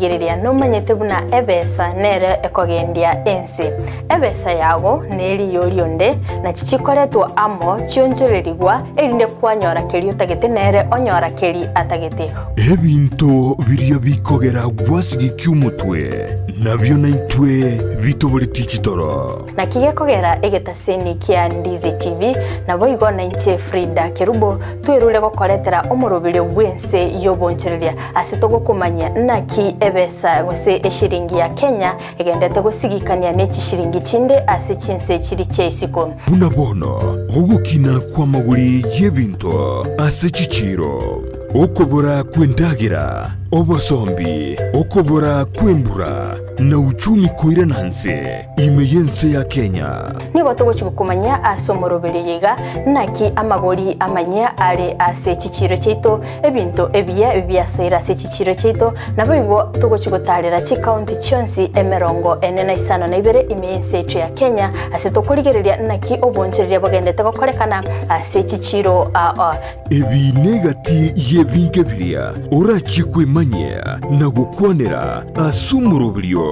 omorigereria, nomanyete buna ebesa nere ekogendia ense. Ebesa yago neriyo rionde, nachi chikoretwa amo chionchorerigwa, erinde kwanyora keria otagete nere onyora keria atagete. Ebinto biria bikogera gwasigikia omotwe, nabio naintwe bitoboretie chitoro. Naki gekogera egetaseni kia Ndizi TV, naboigo nainche Frida Kerubo, twerure gokoretera omoroberio bw'ense y'obonchoreria ase togokomanyia naki ebesa gose eshiringi ya Kenya egendete gosigikania ne chishiringi chinde ase chinse chiri chia isiko. Buna bono ogokina kw'amagori y'ebinto ase chichiiro, okobora kw'endagera, obosombi, okobora kw'embura, na uchumi koirana nse ime y'ense ya Kenya. Nigo togochia gokomanyia ase omoroberio oyo iga, naki amagori amanyia are ase chichiiro chiaito, ebinto ebiya biasoire ase chichiiro chiaito, naboigo togochia gotaarera chikaunti chionsi 45 ime y'ense yaito ya Kenya, ase tokorigereria naki obonchoreria bogendete gokorekana ase chichiiro ao. Ebi negati y'ebinto biria orachie kwemanyia na gokwanera ase omoroberio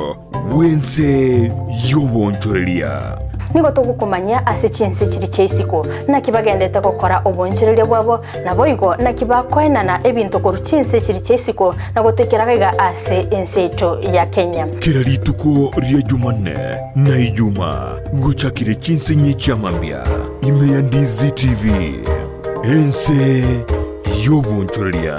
bw'ense y'obonchoreria. Nigo togokomanyia ase chinse chiria chia isiko, naki bagendete gokora obonchoreria bwabo, naboigo naki bakoenana ebinto korwa chinse chiria chia isiko na gotoikera gaiga ase ense yaito ya Kenya. Kera rituko ria Jumanne na Ijumaa ngochakire chinse inye chi'amambia ime ya Ndizi TV, ense y'obonchoreria.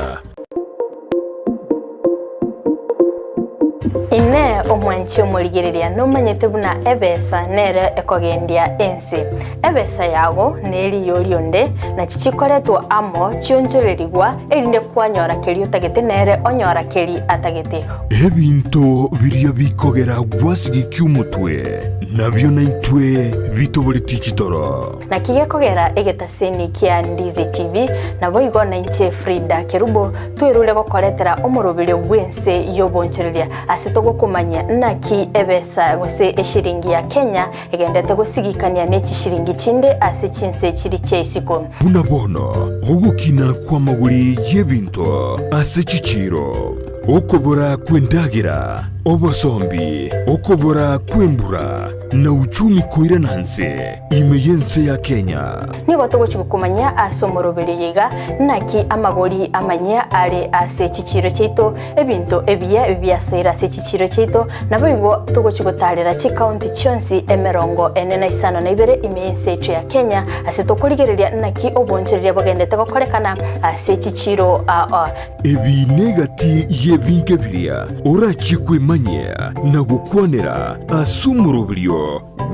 Inee! Omwanchi omorigereria nomanyete buna ebesa nere ekogendia ense? Ebesa yago neriyo rionde, nachi chikoretwa amo chionchorerigwa, erinde kwanyora keria otagete nere onyora keria atagete. Ebinto biria bikogera gwasigikia omotwe, nabio naintwe bitoboretie chitoro. Naki gekogera egetaseni kia Ndizi TV, naboigo nainche Frida Kerubo, twerure gokoretera omoroberio bw'ense y'obonchoreria ase togokomanyia naki ebesa gose eshiringi ya Kenya egendete gosigikania ne chishiringi chinde ase chinse chiri chia isiko. Buna bono ogokina kw'amagori y'ebinto ase chichiiro, okobora kw'endagera, obosombi, okobora kw'embura, na uchumi koirana nse ime y'ense ya Kenya. Nigo togochia gokomanyia ase omoroberio oyo iga, naki amagori amanyia are ase chichiiro chiaito, ebinto ebiya biasoire ase chichiiro chiaito, naboigo togochia gotaarera chikaunti chionsi 45 ime y'ense yaito ya Kenya, ase tokorigereria naki obonchoreria bogendete gokorekana ase chichiiro ao. Ebi negati y'ebinto biria orachie kwemanyia na gokwanera ase omoroberio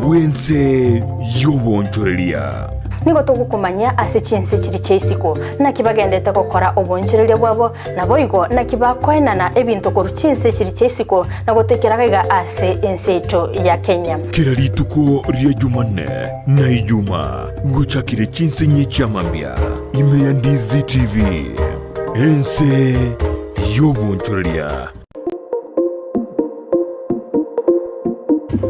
bw'ense y'obonchoreria. Nigo togokomanyia ase chinse chiria chia isiko, naki bagendete gokora obonchoreria bwabo, naboigo naki bakoenana ebinto korwa chinse chiria chia isiko na gotoikera gaiga ase ense yaito ya Kenya. Kera rituko ria Jumanne na Ijumaa ngochakire chinse inye chi'amambia ime ya Ndizi TV, ense y'obonchoreria.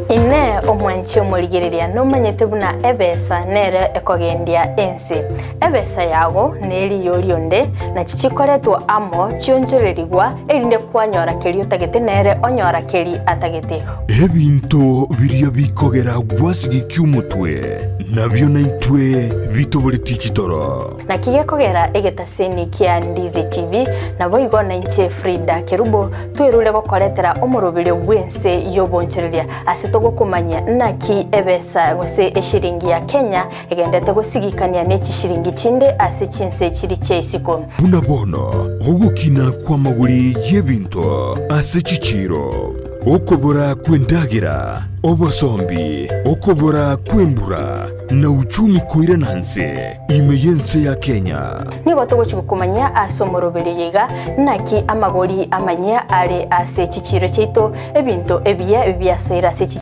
Inee! Omwanchi omorigereria nomanyete buna ebesa nere ekogendia ense? Ebesa yago neriyo rionde, nachi chikoretwa amo chionchorerigwa, erinde kwanyora keria otagete nere onyora keria atagete. Ebinto biria bikogera gwasigikia omotwe, nabio naintwe bitoboretie chitoro. Naki gekogera egetaseni kia Ndizi TV, naboigo nainche Frida Kerubo, twerure gokoretera omoroberio bw'ense y'obonchoreria ase togokomanyia naki ebesa gose eshiringi ya Kenya egendete gosigikania ne chishiringi chinde ase chinse chiri chia isiko. Buna bono ogokina kw'amagori y'ebinto ase chichiiro, okobora kw'endagera, obosombi, okobora kw'embura, na uchumi koirana nse ime y'ense ya Kenya. Nigo togochia gokomanyia ase omoroberio oyo iga, naki amagori amanyia are ase chichiiro chiaito, ebinto ebiya biasoire ase chichiiro.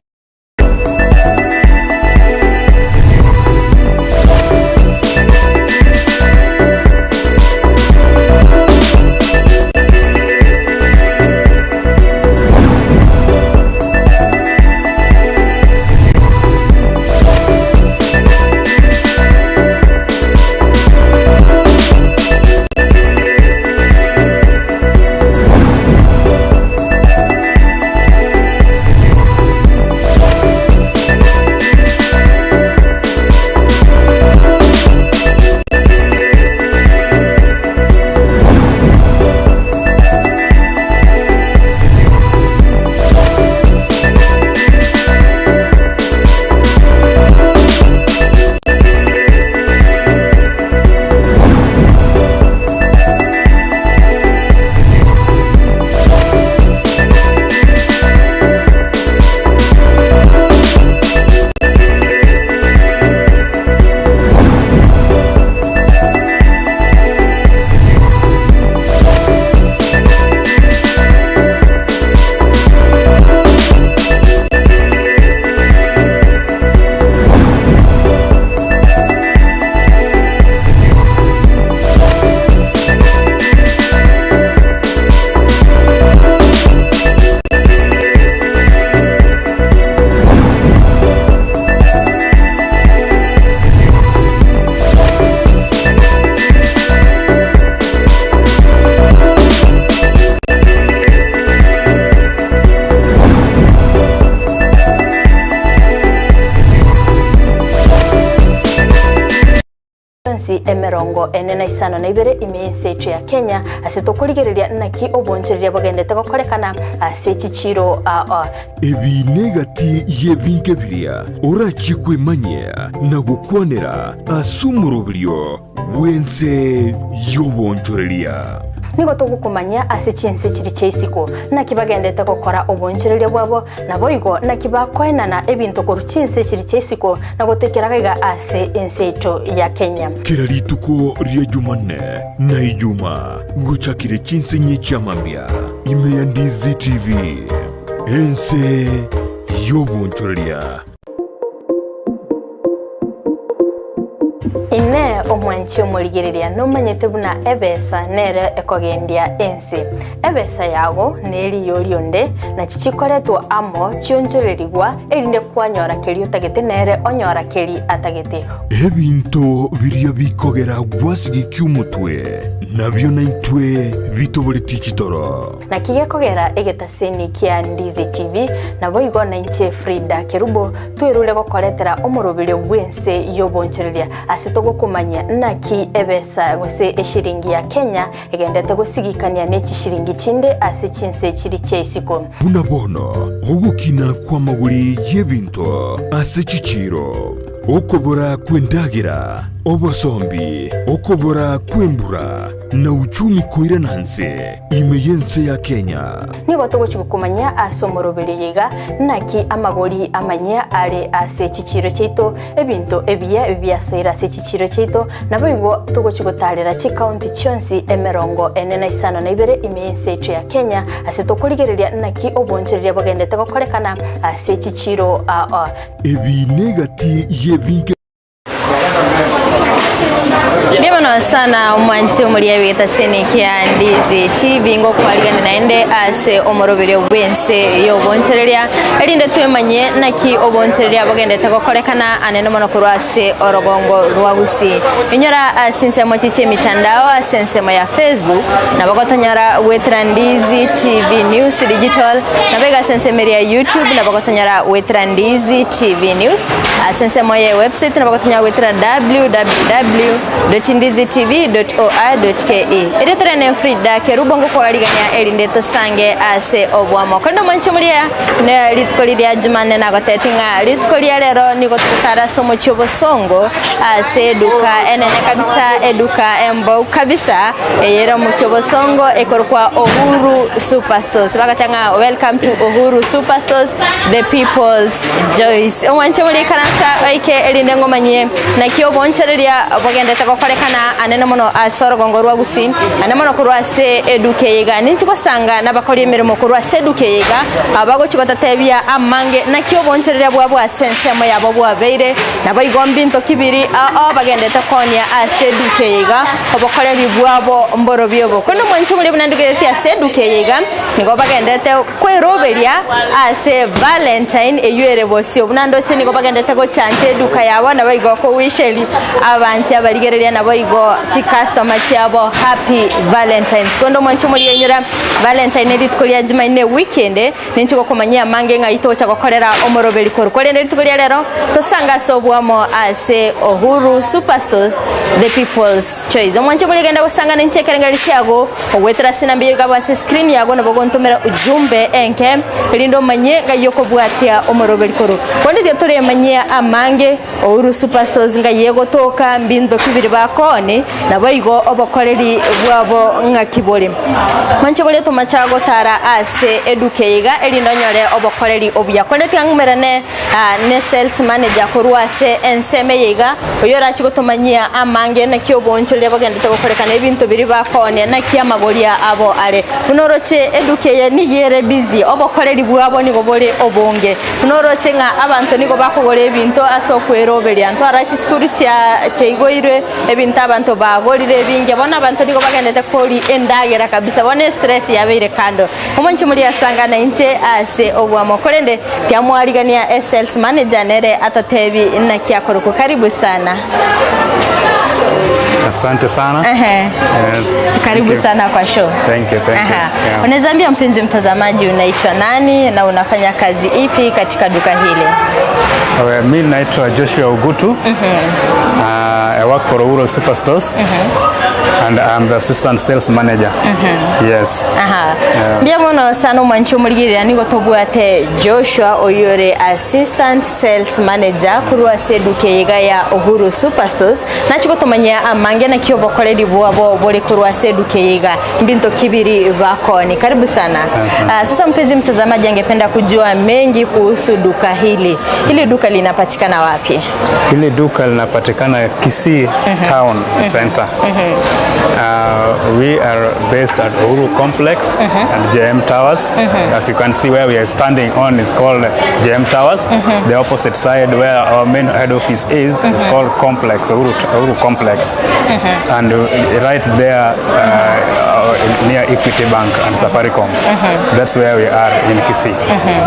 chionsi emerongo ene na isano na ibere ime y'ense yaito ya Kenya ase tokorigereria naki obonchoreria bogendete gokorekana ase chichiiro aa. Ebi negati y'ebinto biria orachie kwemanyia na gokwanera ase omoroberio bw'ense y'obonchoreria. Nigo togokomanyia ase chinse chiria chia isiko, naki bagendete gokora obonchoreria bwabo, naboigo naki bakoenana ebinto korwa chinse chiria chia isiko na gotoikera gaiga ase ense yaito ya Kenya. Kera rituko ria Jumanne na Ijumaa gochakire chinse inye chi'amambia ime ya Ndizi TV, ense y'obonchoreria. Inee! Omwanchi omorigereria nomanyete buna ebesa nere ekogendia ense? Ebesa yago neriyo rionde, nachi chikoretwa amo chionchorerigwa, erinde kwanyora keria otagete nere onyora keria atagete. Ebinto biria bikogera gwasigikia omotwe, nabio naintwe bitoboretie chitoro. Naki gekogera egetaseni kia Ndizi TV, naboigo nainche Frida Kerubo twerure gokoretera omoroberio bw'ense y'obonchoreria ase togokomanyia naki ebesa gose eshiringi ya Kenya egendete gosigikania ne chishiringi chinde ase chinse chiri chia isiko. Buna bono ogokina kw'amagori y'ebinto ase chichiiro, okobora kw'endagera, obosombi, okobora kw'embura, na uchumi koirana nse ime y'ense ya Kenya. Nigo togochia gokomanyia ase omoroberio oyo iga, naki amagori amanyia are ase chichiiro chiaito, ebinto ebiya biasoire ase chichiiro chiaito, naboigo togochia gotaarera chikaunti chionsi emerongo ene na isano na ibere ime y'ense yaito ya Kenya, ase tokorigereria naki obonchoreria bogendete gokorekana ase chichiiro aa. Ebi negati y'ebinto. Mbuya mono sana omwanchi omoria bw'egetaseni kia Ndizi TV ngokwarigania naende ase omoroberio bw'ense y'obonchoreria erinde twemanyie naki obonchoreria bogendete gokorekana anene mono korwa ase orogongo rwa Gusii. Inyora ase ensemo chiche emitandao ase ensemo ya Facebook nabo gotonyora goetera Ndizi TV News Digital nabo iga ase ensemo eria ya YouTube nabo gotonyora goetera Ndizi TV News. Ase ensemo ye website nabo gotonyara goetera www.ndizitv.or.ke. Erieta riane Frida Kerubo ngokwarigania erinde tosange ase oboamo. Korende omonche moria ne rituko riria Jumanne nagoteti ng'a rituko ria rero nigo togotara ase omochie obosongo ase eduka enene kabisa eduka embou kabisa eye ere omochie obosongo ekorokwa Uhuru Superstores. Bagoteba ng'a welcome to Uhuru Superstores the people's Joyce, omwanche bore ikaransa oike erinde ngomanyie naki obonchoreria bogendete gokorekana anene mono ase orogongo rwa Gusii, ane mono korwa ase eduka eye iga. Ninchi gosanga nabakori emeremo korwa ase eduka eye iga, abagochi gototebia amange naki obonchoreria bwabo ase ensemo yabo bwabeire, naboigo mbinto ki biri ao bagendete koonia ase eduka eye iga, obokoreri bwabo mborobio obo. Korende omwanche boria buna ndugeretie ase eduka eye iga, nigo bagendete Kweroberia ase Valentine eyio ere bosio. Buna ndoche nigo bagendete gochancha eduka yabo naboigo kowisheri abanche abarigereria naboigo chicustomer chiabo happy Valentines. Konde omwanche omoria inyora Valentine rituko ria Jumanne weekend ninche gokomanyia amange ng'ai togocha gokorera omoroberi korwa. Korende rituko ria rero tosange ase oboamo ase Uhuru Superstores the people's Choice. Omwanche omoria genda gosangana inche ekerengererio kiago, ogoetera ase enamba eyio igabwo ase screen yago nabo ogontomera ujumbe enke, erinde omanye ngai okobwatia omoroberi korwa. Bono tiga toremanyie amange, Uhuru Superstores ngai egotoka, mbinto ki biri bakooni, naboigo obokoreri bwabo ng'aki bore. Mwanche boria tomacha gotara ase eduka eye iga erinde onyore obokoreri obuya. Korende tiga ng'umerane ne sales manager korwa ase ensemo eye iga, oyio orache gotomanyia amange naki oboonchoreria bogendete gokorekana ebinto biria bakoonia naki amagoria abo are. Buna oroche eduka eye nigo ere busy, obokoreri bwabo nigo bore obonge. Buna oroche ng'a abanto nigo bakogora ebinto ase okweroberia. Ntwarora chisukuru chia chiaigoirwe, ebinto abanto bagorire ebinge, bono abanto nigo bagendete koria endagera kabisa, bono estress yabeire kando. Omonche moria asanga nainche ase obwamo. Korende tiamwarigania e sales manager nere atotebi naki akorokwa. Karibu sana. Asante sana. Ehe. Yes. Karibu Thank you. sana kwa show. Thank you, thank you. Aha. Yeah. Unaweza ambia mpenzi mtazamaji unaitwa nani na unafanya kazi ipi katika duka hili? Okay, mi naitwa Joshua Ugutu. I work for Uhuru Superstores and I'm the assistant sales manager. Yes. Aha. Mbuya mono sana omwanchi omorigereria nigo tobwate Joshua oyore assistant sales manager korwa ase eduka eye iga ya Uhuru Superstores nachi gotomanyia amange naki obokoreri bwabo bore korwa ase eduka eye iga mbinto ki biri bakoni. Karibu sana. Asante. Ah, sasa mpenzi mtazamaji angependa kujua mengi kuhusu duka hili. Hili duka linapatikana wapi? Hili duka linapatikana Kisii Town Center. We are based at Uhuru Complex and JM Towers. As you can see where we are standing on is called JM Towers. The opposite side where our main head office is is called Complex, Uhuru, Uhuru Complex. And right there near Equity Bank and Safaricom. That's where we are in Kisii.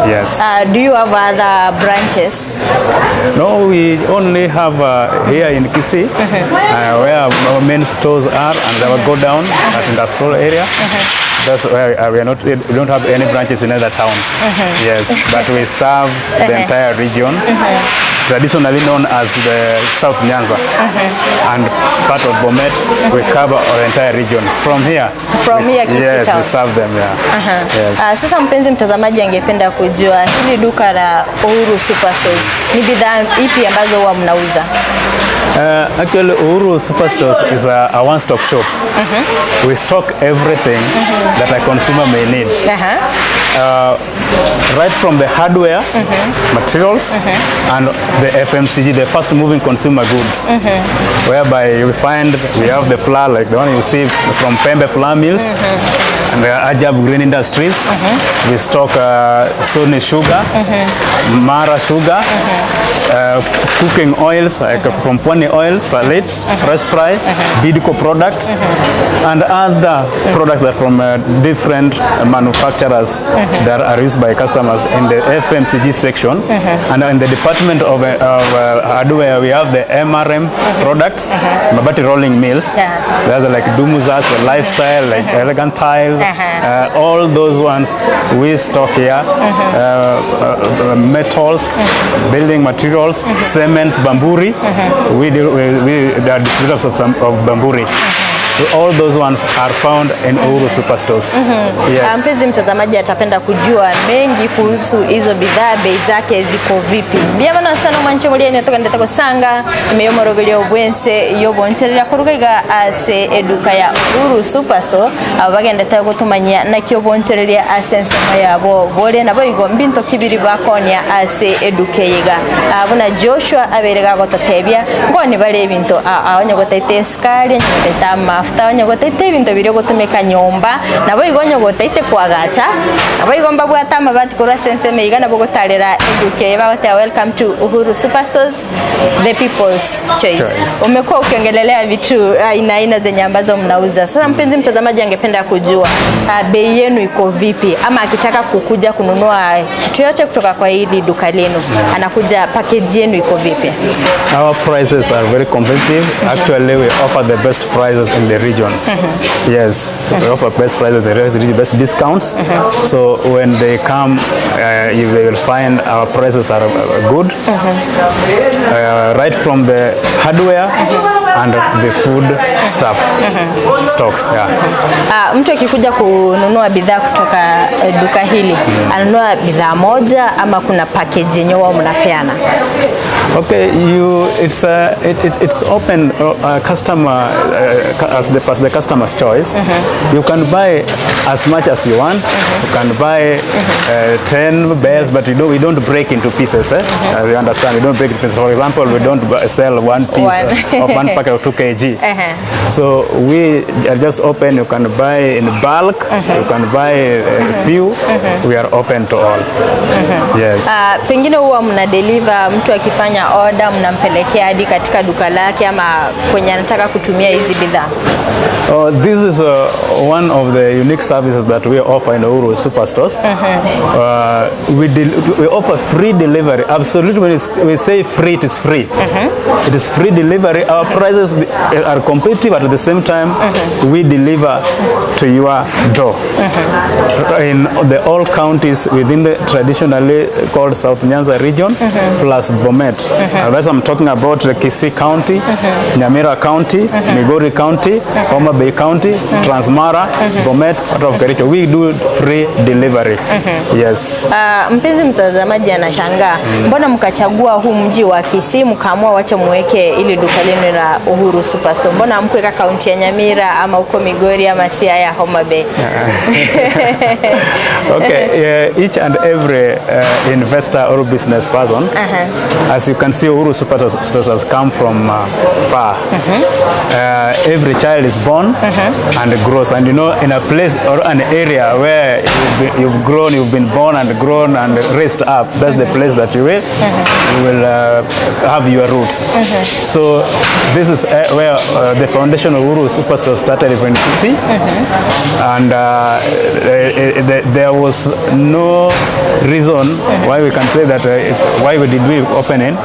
Yes. Do you have other branches? No, we only have here in Kisii, where our main stores are and our go down at industrial area. That's where we are not. We don't have any branches in other town. Yes, but we serve the entire region, traditionally known as the South Nyanza and part of Bomet. We cover our entire region from here. From here, Kisii yes, town. we serve them. Yeah. Yes. Ah, sasa mpenzi mtazamaji angependa kujua hili duka la Uhuru Superstores ni bidhaa ipi ambazo huwa mnauza? Actually, Uhuru Superstores is a one-stop shop. We stock everything that a consumer may need. Right from the hardware, materials, and the FMCG, the fast moving consumer goods, whereby you find we have the flour, like the one you see from Pembe Flour Mills, and the Ajab Green Industries. We stock Sony Sugar, Mara Sugar, cooking oils like from Pwani Oil, Salit, Fresh Fry, Bidco products, and other products that from different manufacturers that are used by customers in the FMCG section. And in the department of hardware, we have the MRM products, Mabati Rolling Mills. There's like Dumuzas, the lifestyle, like Elegant Tile, all those ones we stock here. Metals, building materials, cements, Bamburi. We, do, we are distributors of some of Bamburi. All those ones are found in Uhuru Superstores. Yes. Ah, Mpenzi mtazamaji atapenda kujua mengi kuhusu hizo bidhaa, bei zake ziko vipi. Mbuya sana mwanche mulia netoka ndeta gosanga emeyomoroberio obwense yoboncherera koruga iga ase eduka ya Uhuru Superstore abo bagendete gotumanyia naki obonchereria ase ensemo yabo bore nabo igo mbinto kibiri bakonia ase eduka eye iga. Ah, buna Joshua abere gagototebia nkoni bare ebinto ah, ah, onye gotaete esukari onye gotaete amafuta onye gotaete ebinto biria ogotumeka nyomba nabo igo onye gotaete kwagacha nabo igo mbabwate amabati korwa ase ensemo iga nabo gotarera eduka eye bagoteba welcome to Uhuru Superstores the people's choice. Choice. Umekuwa ukiongelelea vitu aina aina zenye ambazo mnauza. Sasa mpenzi mtazamaji angependa kujua bei yenu iko vipi, ama akitaka kukuja kununua kitu yote kutoka kwa hili duka lenu, anakuja package yenu iko vipi? Our prices are very competitive. Actually, we offer the best prices in the region. Yes, we offer best prices, the best, best discounts. So when they come, they will find our prices are good. Right from the hardware and the food stuff stocks. Yeah. Mtu akikuja kununua bidhaa kutoka duka hili anunua bidhaa moja ama kuna package yenye wao mnapeana? Okay, you it's it, it, it's open customer as the customer's choice. You can buy as much as you want. You can buy 10 bales, but we don't break into pieces. Eh? You understand? We don't break into pieces. For example, we don't sell one piece One. of one packet of 2 kg. So we are just open. You can buy in bulk. You can buy a few. We are open to all. Yes. Pengine huwa mna deliver, mtu akifanya order mnampelekea hadi katika duka lake ama kwenye anataka kutumia hizi bidhaa? Oh, this is one of the unique services that we offer in Uhuru Superstores. We offer free delivery. Absolutely, when we say free, it is free. It is free delivery. Our prices are competitive, but at the same time, we deliver to your door. In the all counties within the traditionally called South Nyanza region, plus Bomet. state. That's I'm talking about the Kisii County, Nyamira County, Migori County, Homa Bay County, Transmara, Bomet, part of Kericho. We do free delivery. Yes. Mpenzi mtazamaji anashangaa mbona mkachagua huu mji wa Kisii mkaamua wacha muweke ili duka lenu la Uhuru Superstore? Mbona hamkuweka kaunti ya Nyamira ama huko Migori ama Siaya, Homa Bay? Okay, each and every investor or business person, as you can see, Uhuru Superstores has come from far. Every child is born and grows, and you know, in a place or an area where you've grown, you've been born and grown and raised up, that's the place that you will have your roots. So this is where the foundation of Uhuru Superstore started in Kisii, and there was no reason why we can say that why we did we open in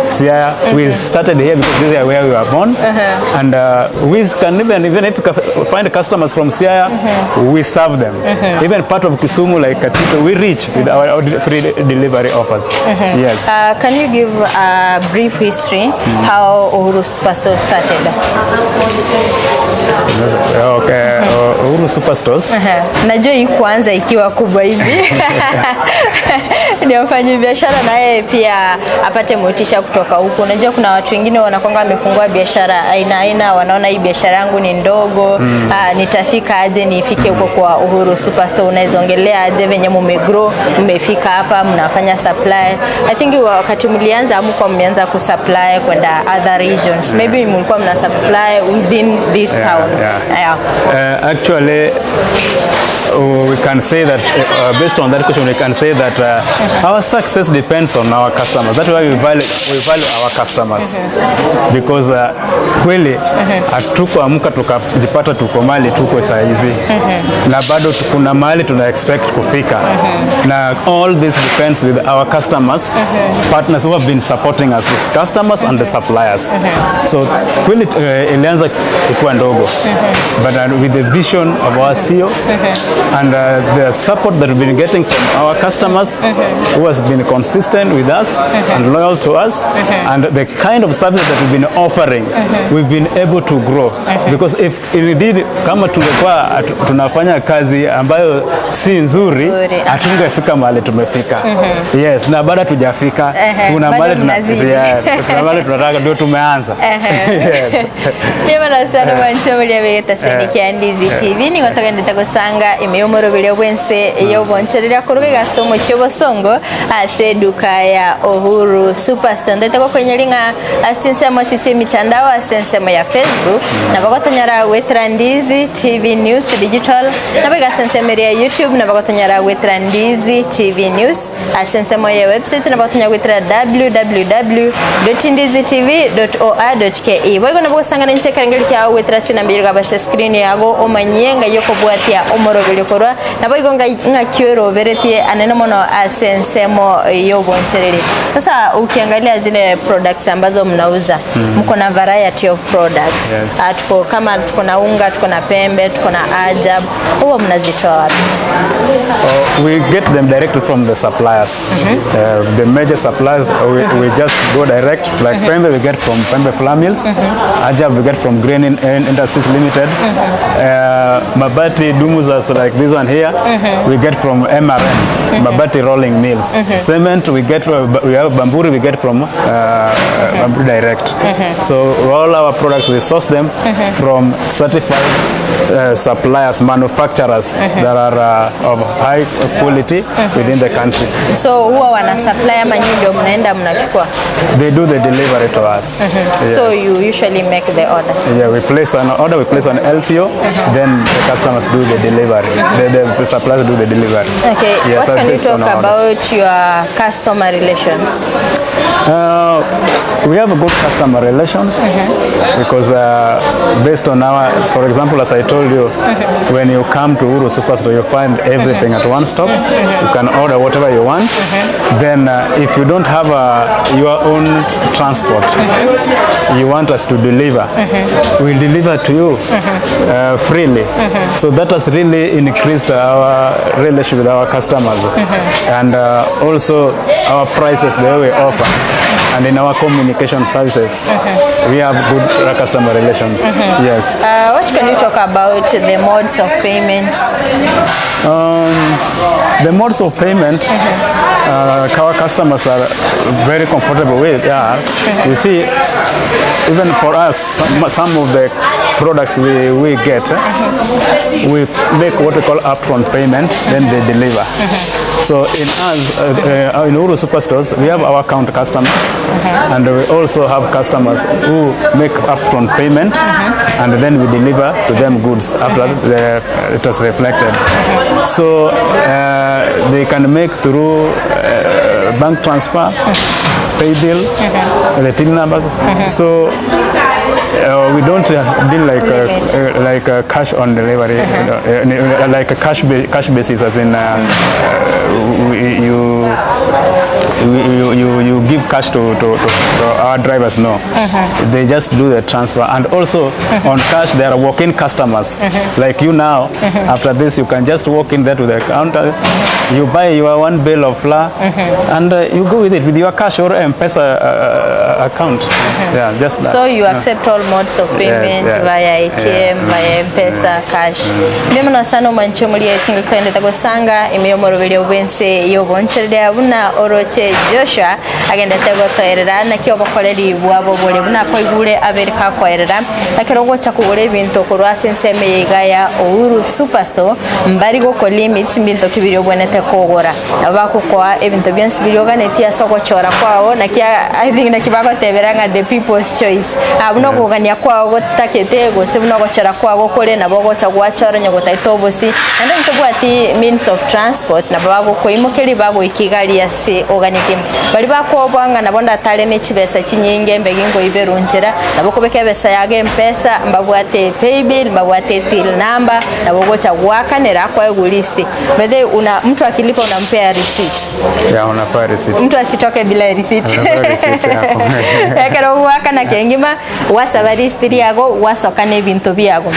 Siaya. We started here because this is where we were born, and we can even if we find customers from Siaya, we serve them. Even part of Kisumu like Katito, we reach with our free delivery offers. Yes. Can you give a brief history how Uhuru Superstore started? Okay, Uhuru Superstores. Najua hii kuanza ikiwa kubwa hivi ndio mfanyi biashara na yeye pia apate motisha kutoka huku. Unajua kuna watu wengine wanakwanga wamefungua biashara aina aina, wanaona hii biashara yangu ni ndogo mm. Nitafika aje nifike huko kwa Uhuru Superstore? Unaweza ongelea aje venye mumegrow, mmefika hapa, mnafanya supply. I think wakati mlianza hamkuwa mmeanza kusupply kwenda other regions, maybe mlikuwa mna supply within this town. Yeah. Yeah. Actually, we can say that based on that question, we can say that our success depends on our customers. That's why we value our customers because kweli hatukuamka tukajipata tuko mahali tuko saa hizi na bado kuna mahali tuna expect kufika, na all this depends with our customers, partners who have been supporting us, the customers and the suppliers. So kweli ilianza ikiwa ndogo, but with the vision of our CEO and the support that we've been getting from our customers who has been consistent with us and loyal to us, and the kind of service that we've been offering, we've been able to grow, because if indeed kama tungekuwa tunafanya kazi ambayo si nzuri, Nzuri. hatungefika mahali tumefika. Yes, na bado hatujafika. Kuna Bado mahali tuna, mnazidi. yeah, kuna mahali tunataka, ndio tumeanza. Yes. Niba nasana manche muri abegeta seniki ya Ndizi TV nigo togendete gusanga imiyumuro biri bwense yoboncherera kuruga gasomo cy'obosongo ase duka ya Uhuru Superstore. Ndete kwenyeri ng'a ase ensemo chichi mitandao, ase ensemo ya Facebook nabo gotonyara gwetera Ndizi TV News Digital, nabo igase ensemo ya YouTube nabo gotonyara gwetera Ndizi TV News, ase ensemo ya website nabo gotonyara gwetera www.ndizitv.or.ke. Boigo nabo gosangana inche karengeri kiao gwetera sinambiri gabase screen yago omanye nga yokobwatia omoroberi korwa nabo igo ng'akio eroberetie anene mono ase ensemo y'obonchereri. Sasa ukiangalia zile products ambazo mnauza, mko na variety of products. Yes. Tuko kama tuko na unga, tuko na Pembe, tuko na Ajab, huwa mnazitoa wapi? We get them directly from the suppliers. The major suppliers, we just go direct. Like Pembe, we get from Pembe Flour Mills. Ajab, we get from Grain Industries Limited. Mabati Dumus, like this one here, we get from MRM, Mabati Rolling Mills. Cement, we have Bamburi, we get from Bamburi Direct. So all our products, we source them from certified suppliers, manufacturers that are of high quality within the country. So huwa wana supply ama nyinyi ndio mnaenda mnachukua? They do the delivery to us. Yes. So you usually make the order? Yeah, we place an order, we place an LPO, then the customers do the delivery. The suppliers do the delivery. Okay, Yes, what so can you based on talk our orders. about your customer relations? We have a good customer relations because based on our, for example, as I told you, when you come to Uhuru Superstore, you find everything at one stop. You can order whatever you want. Then if you don't have your own transport, you want us to deliver, we'll deliver to you freely. So that has really increased our relationship with our customers and also our prices, the way we offer. and in our communication services we have good customer relations. Yes. What can you talk about the modes of payment? The modes of payment our customers are very comfortable with. Yeah, you see, even for us, some of the products we get, we make what we call upfront payment, then they deliver. So in us, in Uhuru Superstores, we have our account customers, and we also have customers who make upfront payment, and then we deliver to them goods after it was reflected. So they can make through bank transfer, pay bill, the till numbers. So we don't deal Limit. like cash on delivery, like a cash basis, as in we, you, you, you give cash to our drivers. No, they just do the transfer. And also on cash, there are walk-in customers like you now. After this, you can just walk in there to the counter. You buy your one bale of flour, and you go with it with your cash or M-Pesa account. Yeah, just that. So you accept all modes of payment Yes. via ATM, via M-Pesa, cash. Mbuya sana omwanche omoria chinga kitoendete gosanga ime yomoroberio bwense yogonchereria buna oroche Joshua agendete gotoerera naki obokoreri bwabo bore buna koigure abere kakoerera ekero gocha kogora ebinto korwa ase ensemo eye iga ya Uhuru Superstore mbari goko limit mbinto ki biria obwenerete kogora nabo bagokoa ebinto bionsi biria oganetie ase ogochora kwao naki I think naki bagotebera ng'a the people's choice. Ah, buna okogania kwao gotakete gose buna ogochora kwao kore nabo ogocha gwachora onye gotaete obosi naende onye tobwati means of transport nabo bagokoimokeria bagoika igari ase oganetie bari bakoboa ng'a nabo ndatare na chibesa chinyinge mbegi ngoiberwa nchera nabo okobeka ebesa yago M-Pesa mbabwate paybill, mbabwate till number, nabo ogocha gwakanera kwaegwa list. By the way, una mtu akilipa unampea receipt? Yeah, unapewa receipt. Mtu asitoke bila receipt. Unapewa receipt yako. Ekero gwakana kengima gwasaba list riago gwasoka na ebinto biago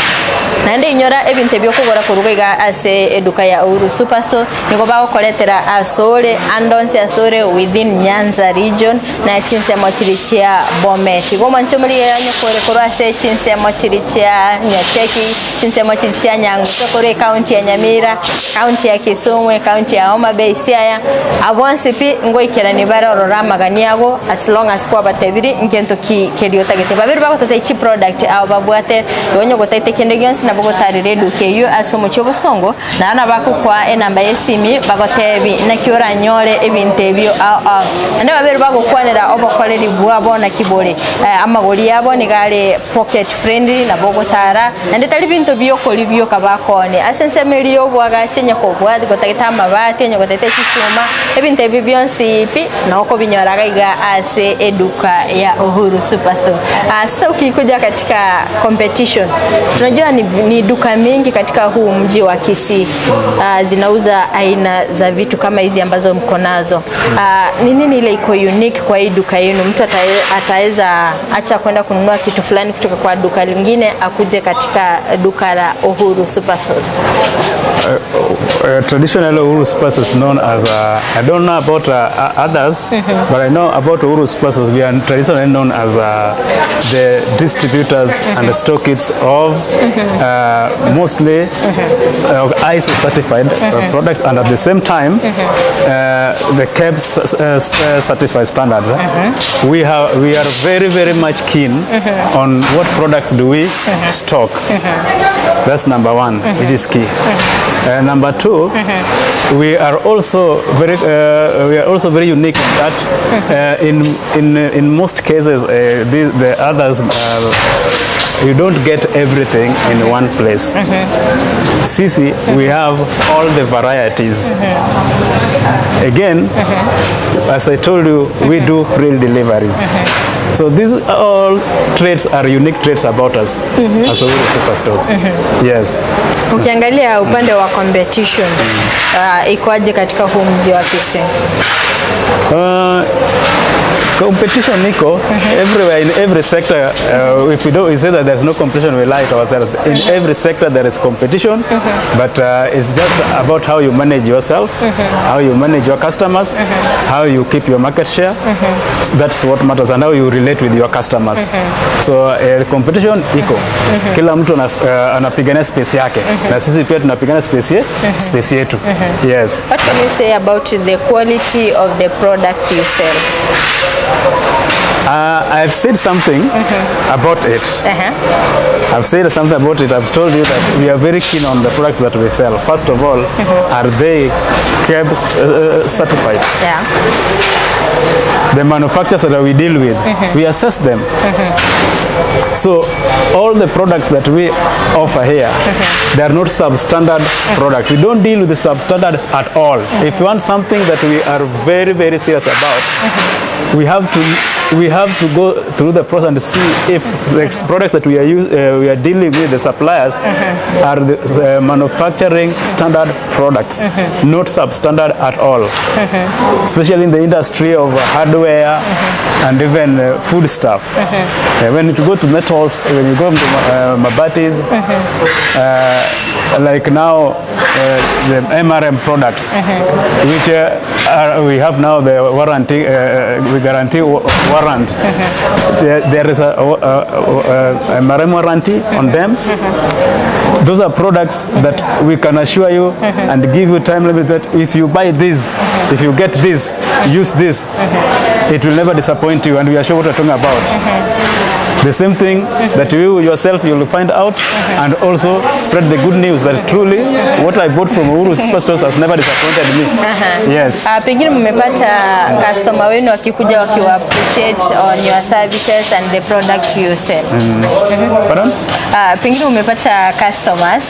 naende inyora ebinto ebiokogora koruga iga ase eduka ya Uhuru Superstore nigo bagokoretera asore andonsi asore within Nyanza region na chinsemo chiri chia Bomet. Igo omwanche omorigereria onye kore korwa ase chinsemo chiri chia Nyacheki, chinsemo chiri chia Nyangusu korwa ekaunti ya Nyamira, kaunti ya Kisumu, ekaunti ya Homa Bay, Siaya, abonsi pi ngoikerani bare ororo amagani ago as long as kwabatebiri nkento ki keri otagete babere bagotata chi product abo babwate igo onye gotaete kende gionsi nabo gotarera eduka eywo ase omochie obosongo naende bagokwa enamba ya esimi bagotebi naki oranyore ebinto ebio ao ao naende babere bagokwanera obokoreri bwabo naki bore amagori yabo niga are pocket friendly nabo ogotara naende tari binto biokori bioka bakoonia ase ensemo eria ya obwagachi onye kobwati gotagete amabati onye gotagete chisuma ebinto ebi bionsi pi nokobinyora iga iga ase eduka ya Uhuru Superstore. Sasa ukikuja katika competition tunajua ni duka mingi katika huu mji wa Kisii zinauza aina za vitu kama hizi ambazo mko nazo. Ni nini ile iko unique kwa hii duka yenu? Mtu ataweza acha kwenda kununua kitu fulani kutoka kwa duka lingine akuje katika duka la Uhuru Superstores? Traditionally, Uhuru Superstores is known as, I don't know about others, but I know about Uhuru Superstores. We are traditionally known as the distributors and the stockists of mostly ISO certified products, and at the same time, the KEBS certified standards. We are very, very much keen on what products do we stock. That's number one, which is key. Number two, we are also very unique in that in most cases, the others, you don't get everything in one place. Sisi, we have all the varieties. Again, as I told you, we do free deliveries. So these all traits are unique traits about us as Uhuru Superstores. Yes. Ukiangalia upande wa competition, ikoaje katika huu mji wa Kisii? Competition iko everywhere in every sector. If we don't, we say that there's no competition, we lie to ourselves. In every sector there is competition, but it's just about how you manage yourself, how you manage your customers, how you keep your market share. That's what matters and how you relate with your customers. So competition iko. Kila mtu anapigania space yake na sisi pia tunapigania space yetu. Yes. What can you say about the quality of the products you sell? I've said something about it. I've said something about it. I've told you that we are very keen on the products that we sell. First of all, are they KEBS certified? Yeah. The manufacturers that we deal with, we assess them. So all the products that we offer here, they are not substandard products. We don't deal with the substandards at all. If you want something that we are very, very serious about, we have to go through the process and see if the products that we are dealing with, the suppliers, are the manufacturing standard products, not substandard at all. Especially in the industry of hardware and even food stuff. When you go to metals, when you go to mabatis, like now the MRM products, which we have now the warranty, we guarantee warrant. There is a MRM warranty on them. Those are products that we can assure you and give you time limit that if you buy this, if you get this, use this, it will never disappoint you, and we are sure what we're talking about. The same thing that you yourself you will find out and also spread the good news that truly what I bought from Uhuru Superstores has never disappointed me. Yes. Pengine mmepata customer wenu wakikuja wakiwa appreciate on your services and the product you sell. Pardon? Pengine umepata customers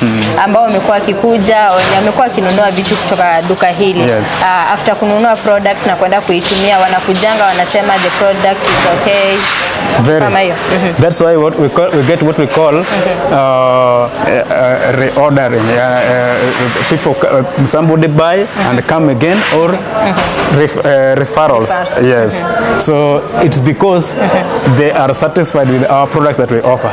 ambao wamekuwa wakikuja wenye wamekuwa wakinunua vitu kutoka duka hili. After kununua product na kwenda kuitumia wanakujanga wanasema the product is okay. Very. Kama hiyo. That's why what we call, we get what we call reordering. People, somebody buy and come again or referrals. Referrals. Yes. So it's because they are satisfied with our products that we offer.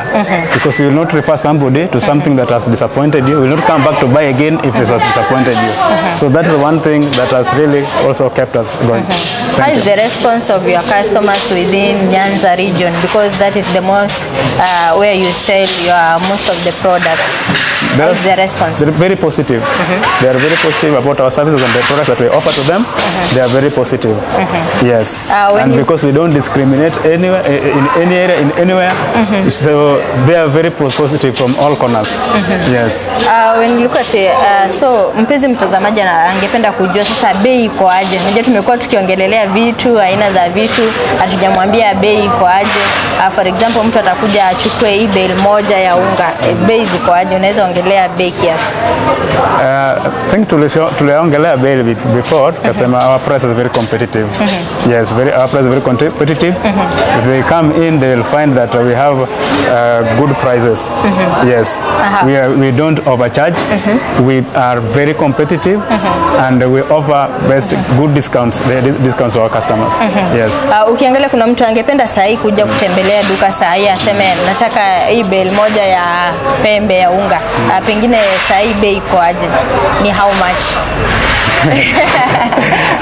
Because you will not refer somebody to something that has disappointed you. You will not come back to buy again if it has disappointed you. So that is one thing that has really also kept us going. How Thank is you. the response of your customers within Nyanza region? Because that is the most where you sell your most of the products. How is the response? They're very positive. They are very positive about our services and the products that we offer to them. They are very positive. Yes. When And because we don't discriminate anywhere, in any area, in anywhere, so they are very positive from all corners. Yes. When you look at so mpenzi mtazamaji angependa kujua sasa bei iko aje. Unajua tumekuwa tukiongelelea vitu, aina za vitu, hatujamwambia bei iko aje. For example mtu atakuja achukue hii bale moja ya unga, bei ziko aje? Unaweza ongelea bei kiasi? I think tuliongelea bei before, tukasema our price is very competitive. Yes, our price is very competitive. If they come in, they will find that we have good prices. Yes. We don't overcharge. We are very competitive and we offer best good discounts, the discounts to our customers. Yes. Ukiangalia kuna mtu angependa saa hii kuja kutembelea duka saa hii aseme nataka hii bale moja ya Pembe ya unga. Pengine saa hii bei iko aje? Ni how much?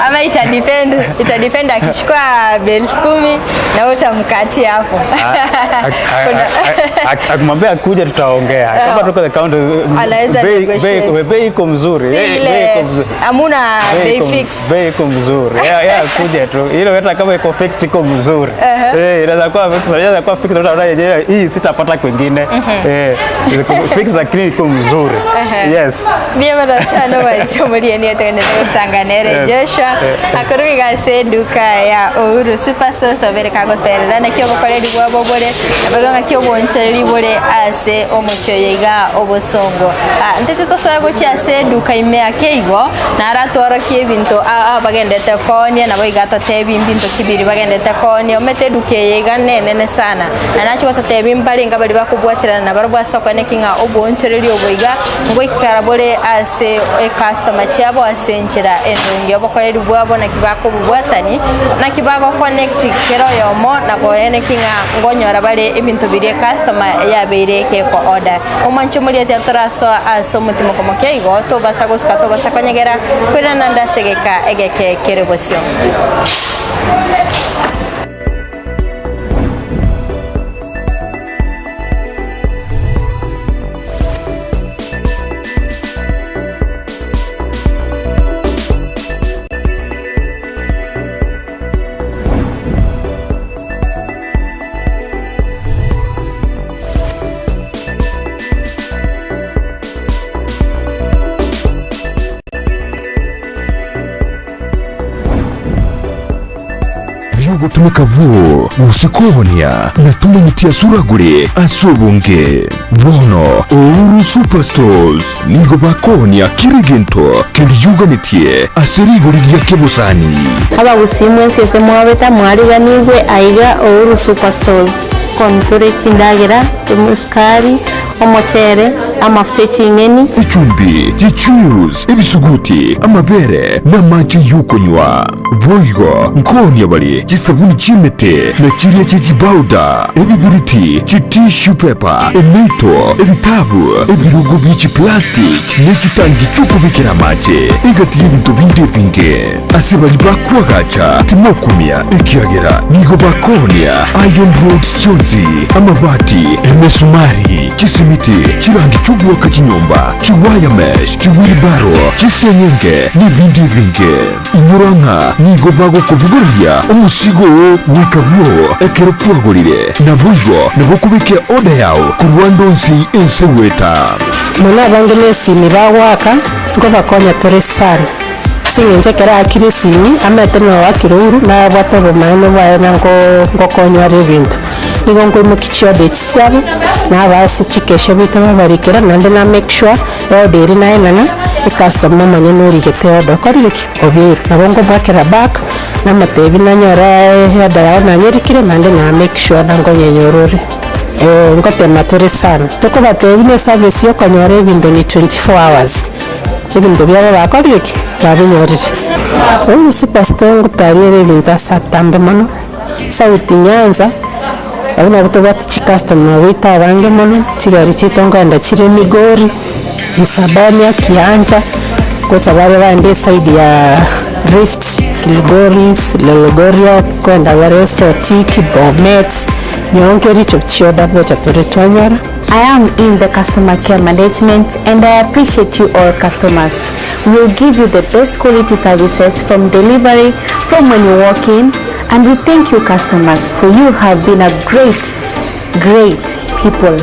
Ama ita depend akichukua bales 10 na wewe utamkatia hapo. Akimwambia akuja tutaongea. Kama tuko the counter, Anaweza negotiate. bei iko mzuri. Si Bei ile iko mzuri. hamuna bei fix. Bei iko mzuri. Yeah, kuja tu. Ile hata kama iko fixed iko mzuri. Eh, inaweza kuwa fixed, inaweza kuwa fixed utaona yenyewe hii sitapata kwingine. Eh, iko fixed lakini iko mzuri. Yes. Ndiyo sana wachomurie ategenete gucanganere Joshua akoruga ase duka ya Uhuru Superstores obere kagoterera nakio obokoreri bwabo bore naboigo ng'aki obonchereri bore ase omochie oyo iga obosongo. Ah, ntete tosoe gochia ase eduka ime ake igo naratworokie ebinto bagendete koonia nabo iga totebi mbinto kibiri bagendete koonia omete eduka eye iga nenene sana na nachi gototebi mbarenga bari bakobwaterana na barabwo ase okoeneki ng'a obonchereri. Obokoreri obo iga ngoikara bore ase ecustomer chiabo ase enchera endonge. Obokoreri bwabo naki bakobobwatani, naki bagoconnect kera oyomo na koeneki ng'a nkonyora bare ebinto biria ecustomer yabeire geko order. Omwanche omorieti atorasoa ase omotimoko moke igo, tobasa gosuka tobasa konyegera, koirana naende ase egeka egeke kere bosio. Biogotumeka bwo gose koonia na tomanyeti ase oragure ase obonge. Bono Uhuru Superstores nigo bakoonia kera egento keriuganetie ase rigori ria kebosani. Abagusii mwensi ase mwabete mwariganigwe aiga Uhuru Superstores. Kontore chindagera, esukari, omochere, amafuta eching'eni. Echumbi, chichuice, ebisuguti, amabere, na amache y'okonywa. Boigo nkoonia bare chisabuni chi'emete na chiria chie chibauda, ebibiriti, chitissue paper, emeito, ebitabu, ebirogo bie chiplastic, ne chitangi chi'okobekera amache, egati y'ebinto binde ebinge. Ase baria bakoagacha timokumia, ekiagera nigo bakoonia iron rods chionsi, amabati, emesumari, chisimiti, chirangi chi'ogoaka chinyomba, chiwire mesh, chiwheelbarrow, chiseng'enge, nebinde ebinge. Inyora ng'a nigo bagokobogoreria omosigo oo goika bwoo ekero kwagorire, naboigo nabo okobeka eoda yao korwa ande onsi ense goeta. Mono abange nesimi bagoaka, nkobakonya tore sana. Ase eng'encho ekero aakire esimi, amaete ng'a oakire ouru, nabwate obomaene bwaye ng'a ngokonywa are ebinto. Nigo nkoimokia chioda echi chiabo, nabaa ase chikesha goika babarikera, naende na make sure eoda eria naenana, ecustomer omonyene origete eoda okorire ki? Obeire. Nabo nkomoakera back, namotebi nanyora eoda yao nanyerikire, naende na make sure ng'a nkonyenyora ore. Ngotema tore sana, tokobatebia buna eservice ya okonyora ebinto ni 24 hours. Ebinto biabo bakorire ki? Babinyorire. Oyo superstore ngotariere ebinto ase atambe mono, South Nyanza, abwo nabo tobwate chicustomer baito abange mono, chigari chiaito nkoenda chire Migori, Isabania, Kiancha, gocha bare bande eside ya Rift, Kilgoris, Lologorian, nkoenda bare Sotik, Bomet, nyowe nkericho chioda ngocha tore twanyora. I am in the customer care management and I appreciate you all customers. We will give you the best quality services from delivery from when you walk in and we thank you customers for you have been a great great people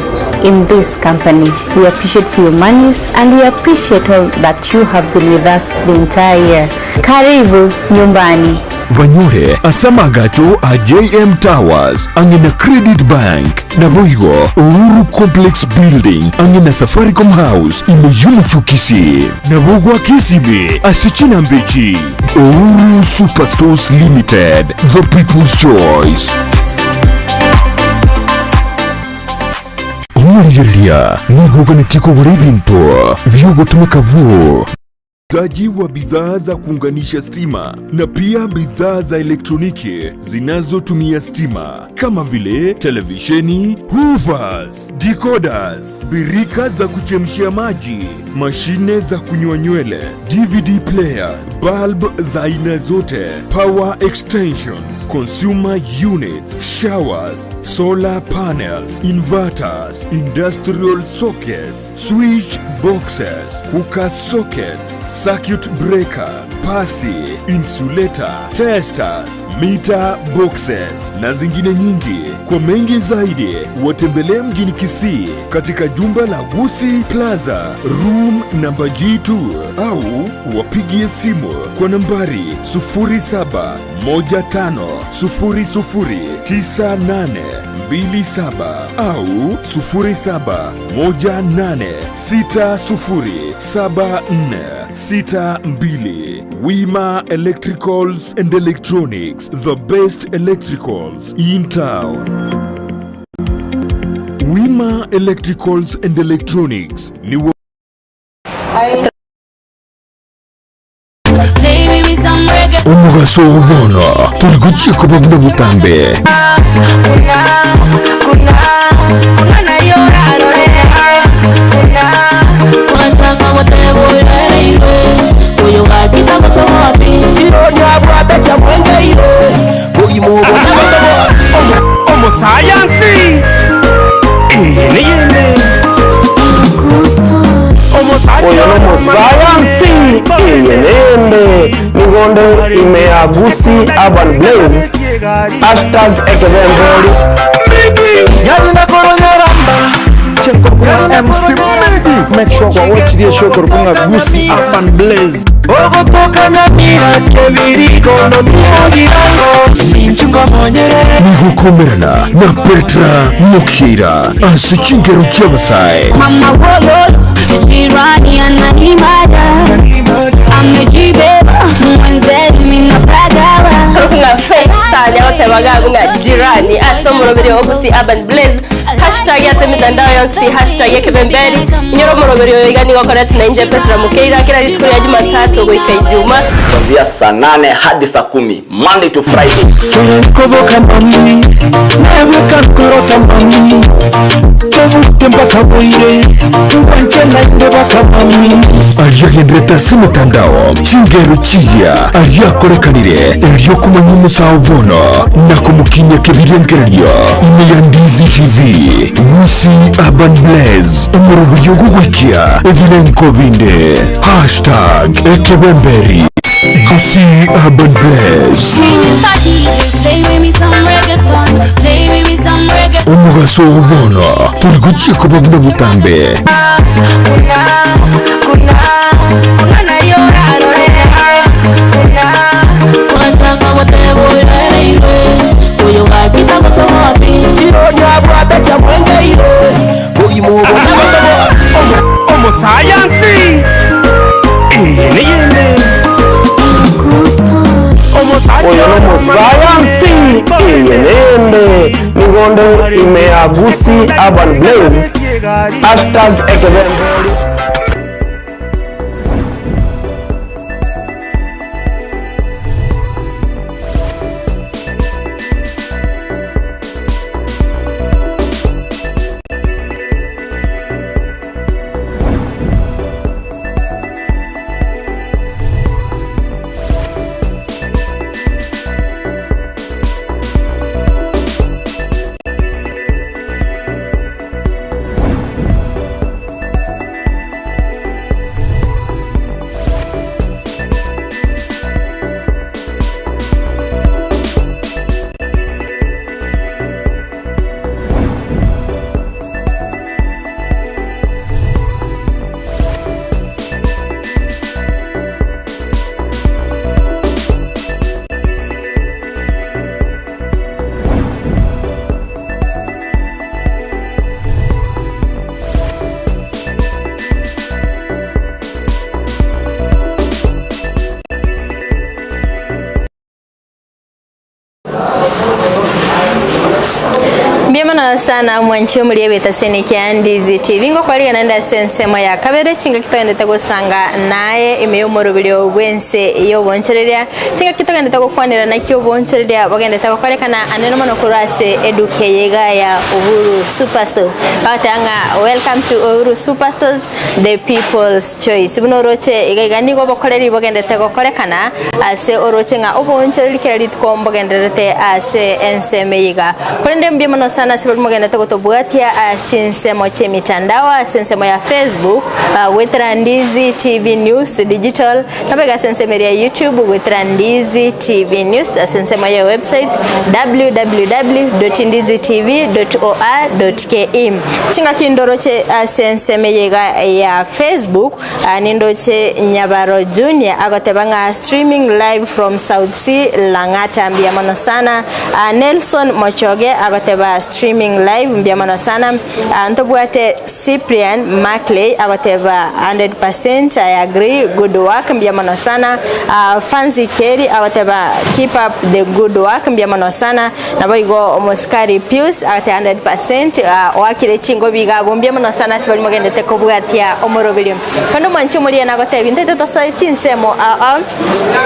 in this company. We appreciate for your monies and we appreciate all that you have been with us the entire year. Karibu nyumbani. Banyore ase amagacho a JM Towers ang'e na Credit Bank. Naboigo Uhuru Complex Building ang'e na Safaricom House ime y'omochie o Kisii. Nabo goaka esime ase chinamba echi, Uhuru Superstores Limited, the people's choice. Omorigereria nigo oganetie kogora ebinto bi'ogotumeka bwo. Uuzaji wa bidhaa za kuunganisha stima na pia bidhaa za elektroniki zinazotumia stima kama vile televisheni, hoovers, decoders, birika za kuchemshia maji, mashine za kunyoa nywele, DVD player, bulb za aina zote, power extensions, consumer units, showers, solar panels, inverters, industrial sockets, switch boxes, cooker sockets, circuit breaker, pasi, insulator, testers, meter boxes na zingine nyingi. Kwa mengi zaidi watembelee mjini Kisii katika jumba la Gusii Plaza room namba G2 au wapigie simu kwa nambari 0715009827 au 0718607462. Wima Electricals and Electronics, the best electricals in town. Wima Electricals and Electronics nigo. Omogaso oo bono tori gochia koba buna botambe. Omosayansi eye neyende Oyo nomosayansi eye neyende nigo nde ime ya Gusii Urban Blaze hashtag ekebemberi. MC Medi make sure kwa watch the show korwa ng'a Gusii Urban Blaze. Nigokomerana na Petra Mokira ase chingero chi'abasae. Mama wololo jirani ananimada amejibeba mwenzenu minapagawa Ng'a Faith Star nyagotebaga iga ng'a jirani ase omoroberi o Gusii Urban Blaze hashtag ase emitandao yonsi pi hashtag ekebemberi inyore omoroberi oyo iga nigo okoretwe na inche Petra Mokeira kera rituko ria Jumatatu goika Ijuma. Kuanzia saa nane hadi saa kumi Monday to Friday. Koboka mami, nabeka nkorota mami, tobute mpaka boire, ngwanche naende baka mami. Aria agenderete ase emetandao, chingero chiria aria akorekanire erio komanya omosae o bono na komokinyia kebirengererio ime ya Ndizi TV, Gusii Urban Blaze, omoroberio ogogoikia ebirenko binde. Hashtag Ekebemberi. Gusii Urban Blaze. Omogaso oo bono tori gochia koba buna botambe. Omosayansi eye neyende Oyo nomosayansi eye neyende nigo nde ime ya Gusii Urban Blaze hashtag ekebemberi. Mbuya mono sana mwanche omori egetaseni kia Ndizi TV ngokwarigana naende ase ensemo ya kabere chingaki togendete gosanga naye ime y'omoroberio bw'ense y'obonchereria chingaki togendete gokwanera naki obonchereria bogendete gokorekana anene mono korwa ase eduka eye iga ya Uhuru Superstore bagoteba ng'a welcome to Uhuru Superstores the people's choice buna oroche iga iga nigo obokoreri bogendete gokorekana Ase oroche ng'a oboonchoreri kera rituko mbogendererete ase ensemo eye iga. Korende mbuya mono sana ase baria mogenderete gotobwatia ase chinsemo chi'emitandao ase ensemo ya Facebook goetera Ndizi TV News Digital naboigo ase ensemo eria ya YouTube goetera Ndizi TV News ase ensemo ya website www.ndizitv.or.ke. Chingaki ndoroche ase ensemo eye iga ya Facebook Nindoche Nyabaro Junior agoteba ng'a streaming live from South C Lang'ata mbuya mono sana. Nelson Mochoge agoteba streaming. streaming live mbuya mono sana. Ah, ntobwate Cyprian Mackley agoteba 100% I agree good work mbuya mono sana. Ah, Fancy Kerry agoteba keep up the good work mbuya mono sana. Naboigo omosikari Pius agoteba 100% ah, oakire chingobi iga abwo mbuya mono sana ase baria mogendete kobwatia omoroberio. Kande omwanchi omoria nagotebia ntaete tosoe chinsemo ao ao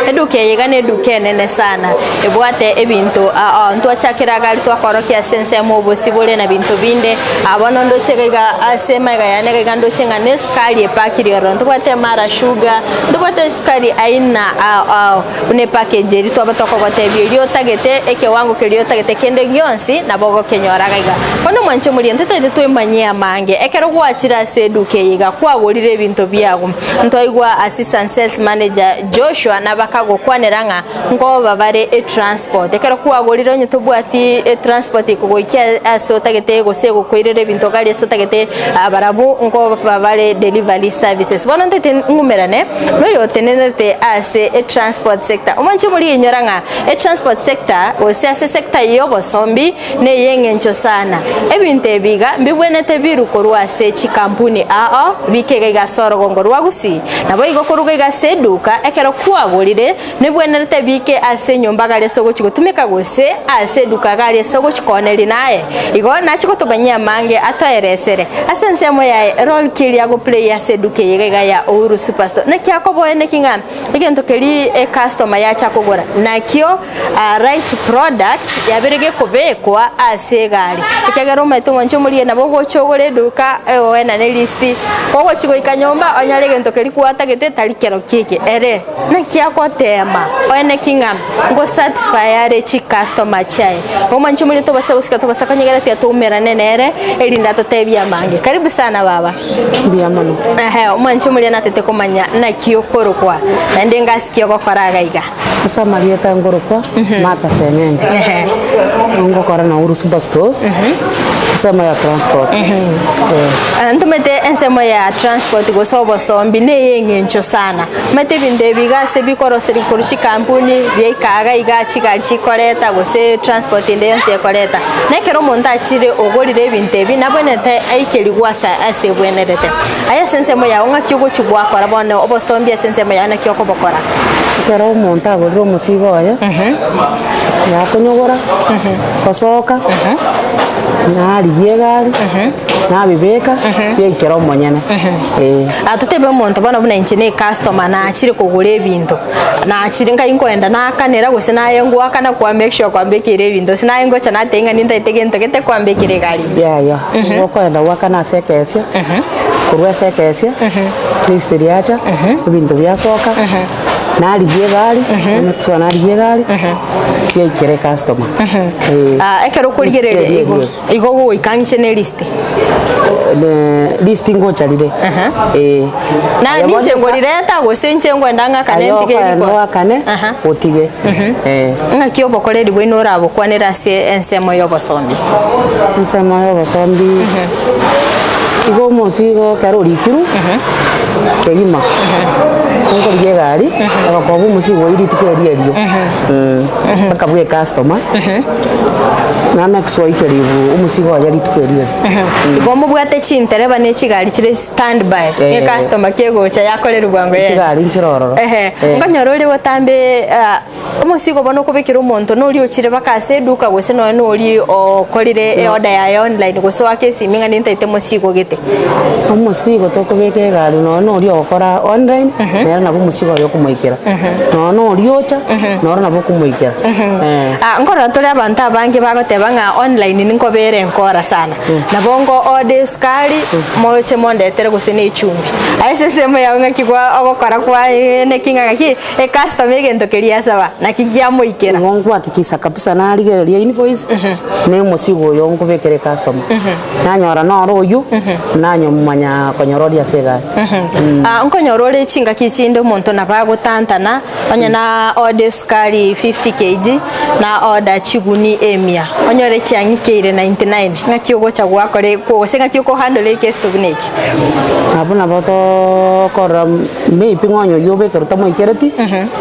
Eduka eye iga neduka enene sana, ebwate ebinto ao ntwachakera agari twakorokia ase ensemo obosie bore na binto binde. Aa bono ndoche iga iga ase emaiga yane iga iga ndoche ng'a nesukari epakiri ororo, ntobwate emara sugar, ntobwate esukari aina ao ao buna epackage eria twaba tokogotebia eria otagete ekewango keria otagete kende gionsi nabo ogokenyora iga iga. Bono mwanche moria ntotagete twemanyie amange, ekero gwachire ase eduka eye iga kwagorire ebinto biago, Ntwaigwa Assistant Sales Manager Joshua nabakagokwanera ng'a nkoba bare etransport. Ekero kwagorire onye tobwati etransport ekogoikia ase otagete gose egokoirera ebinto gari ase otagete barabwo nkoba bare delivery services. Bono ntete ng'umerane noyotenenerete ase etransport sector. Omwanche moria inyora ng'a etransport sector gose ase sector yobosombi ney'engencho sana. Ebinto ebi iga mbibwenerete biru korwa ase chikampuni ao bike iga iga ase orogongo rwa Gusii. Naboigo koruga iga ase eduka ekero kwagorire nebwenerete bike ase enyomba gari ase ogochi gotumeka gose ase eduka gari ase ogochi kooneria naye. Igo nachi gotomanyia amange atoeresere. Ase ensemo yaye role ki eria agoplay ase eduka eye iga iga ya Uhuru Superstore? Naki akoboe neki ng'a egento keria ecustomer yacha kogora nakio Right product yabeire gekobekwa ase egari, ekiagera omanyete omwanchi omoria nabo ogocha ogore eduka oenane list, ogochi goika nyomba onyore egento keria kwatagete tari kerokio eke. Ere naki agotema oeneki ng'a ngo satisfy are chicustomer chiaye. Omwanchi omoria tobasa gosika tobasa konyegera tiga toumerane nere erinde atotebie amange. Karibu sana baba. Mbuya mono. Ehe, omwanchi omoria natete komanya naki okorokwa naende ngasi ki ogokora iga iga. Ase amarieta nkorokwa Martha Seng'enge, ngokora na Uhuru Super Stores, ensemo ya transport. Eh. Ntomete ensemo ya transport gose obosombi neye eng'encho sana. Omanyete ebinto ebi iga ase bikoroserigwa korwa chikampuni biaika iga iga chigari chikoreta gose transport ende yonsi ekoreta. Na ekero omonto achire ogorire ebinto ebi nabwenerete aikerigwe ase ase ebwenerete. Aye ase ensemo yago ng'aki ogochi gwakora bono obosombi ase ensemo yago naki okobokora? Ekero omonto agorire omosigo oye, nakonyogora, gosoka, narigia egari, nabibeka, biaikera omonyene, eh. Ah, totebe omonto bono buna inche ne ecustomer nachire kogora ebinto, nachire nkai nkoenda nakanera gose naye ngoakana kwa make sure kwambekeire ebinto gose naye ngocha nateba ng'a nintagete gento gete kwambekera egari ime. Yaya, gokoenda goakana ase ekesia, korwa ase ekesia, Kristo riacha, ebinto biasoka, narigia egari, next one narigia egari, biaikera ecustomer. Eh. Ah, ekero okorigereria Erio, igo erio. igo ogoika ang'e ne list. Ne list ngocharire. Eh. Na Aye bono ninche eka- nkorireta gose inche nkwenda ng'akane Aye ntige okoenda riko. oakane, Aha. otige. Eh. Ng'aki obokoreri bwaino orabokwanere ase ensemo y'obosombi? Ensemo y'obosombi. Igo omosigo ekero orikirwe, kegima, nkorigia egari, egokoba omosigo oyio rituko erio erio, mpaka bwa ecustomer, na make sure oikerigwe omosigo oye rituko erio erio. Igo mobwate chintereba ne chigari chire stand by, Eh. ecustomer kegocha yakorerwa bwango yene. Chigari nchire ororo. Ehe, Eh. nkonyora ore botambe ah, Omosigo bono okobekera omonto noria ochire baka ase eduka gose nonya noria okorire eorder yaye online gose oake esimi ng'a nintaete mosigo gete. Omosigo tokobeka egari nonya noria ogokora online nere nabo omosigo oye okomoikera. Nonya noria ocha noro nabo okomoikera eh. Ah, nkorora tore abanto abange bagoteba ng'a online ninkobera enkora sana. Nabo nko order esukari moche mondetere gose na echumbi. Aye ase ensemo yago ng'aki kwa ogokora kwaye neki ng'a ng'aki. Ecustomer egento keria asaba, naki kiamoikera. Igo nkwakikisa kabisa narigereria invoice na omosigo oyo nkobekera ecustomer. Nanyora noro oywo, nanyomanya konyora oria ase egari. Ah, nkonyora ore chingaki chi. chinde omonto nabo agotantana, onye na order esukari 50 kg, na order chiguni emia, onyore chiang'ikeire 99, ng'aki ogocha gwakora gose ng'aki okohandle ekesi buna eke? Abwo nabo tokorora maybe ng'a onye oyio obekerwe tamoikereti,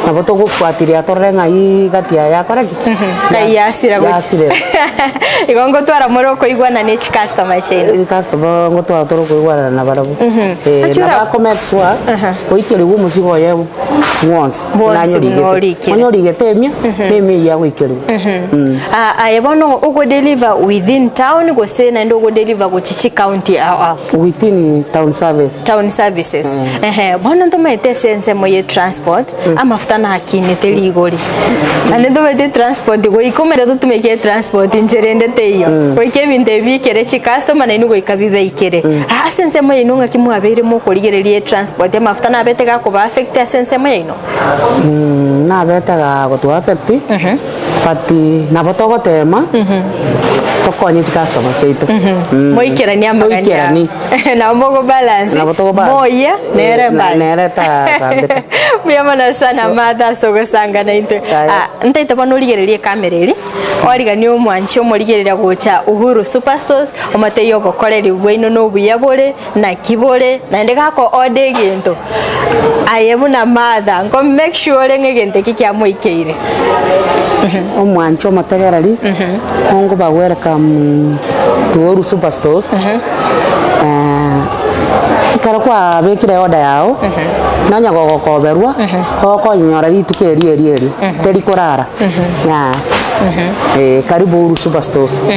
nabo togofuatilia torore ng'ai gati yaye yakora ki? Ng'ai yasira gochia. Yasirera. Igo ngotwara more okoigwana ne chicustomer chiaino. Chicustomer ngotwara tore okoigwanana nabarabwo. Eh, Naki ora- nabo ako make sure oikerigwe omosigo oye bwonsi Bwonsi buna buna anyorigete. orikire. Onye origete emia, na emia eyio agoikerigwa. Ah, aye bono ogodeliver within town gose naende ogodeliver gochia chicounty ao ao? Within town service. Town services. Ehe, bono ntomaete ase ensemo ye transport, amafuta nakinete rigori. Naende ntomaete transport goika omanyete totumeke transport inchera ende teiyo. Goika ebinto ebi biikere chicustomer nainwe goika bibaikere. Ase ensemo yaino ng'aki mwabeire mokorigereria etransport amafuta nabete gakoba affect ase ensemo yaino? Nabete gagotu affect, but nabo togotema tokonye chicustomer chiaito. Moikeranie amagani Toikeranie. abo. Nabo mogo balance, Nabo togo balance. moyia nere Eh, na- balance. nere tasambete. Mbuya mono sana Martha ase ogosanga naintwe. Aye. Ah, ntaete bono origererie ekamera eria, origanie omwanchi omorigereria gocha Uhuru Superstores, omotebie obokoreri bwaino na obuya bore, naki bore, naende gako order egento, aye buna Martha, nko make sure ore ng'a egento eke kiamoikeire. Omwanchi omotegereri, ongoba welcome to Uhuru Superstores, ekero kwabekire order yago, nonya gogokoberwa, okonyora rituko erio erio erio, teri korara, yeah. Eh, karibu Uhuru Superstores,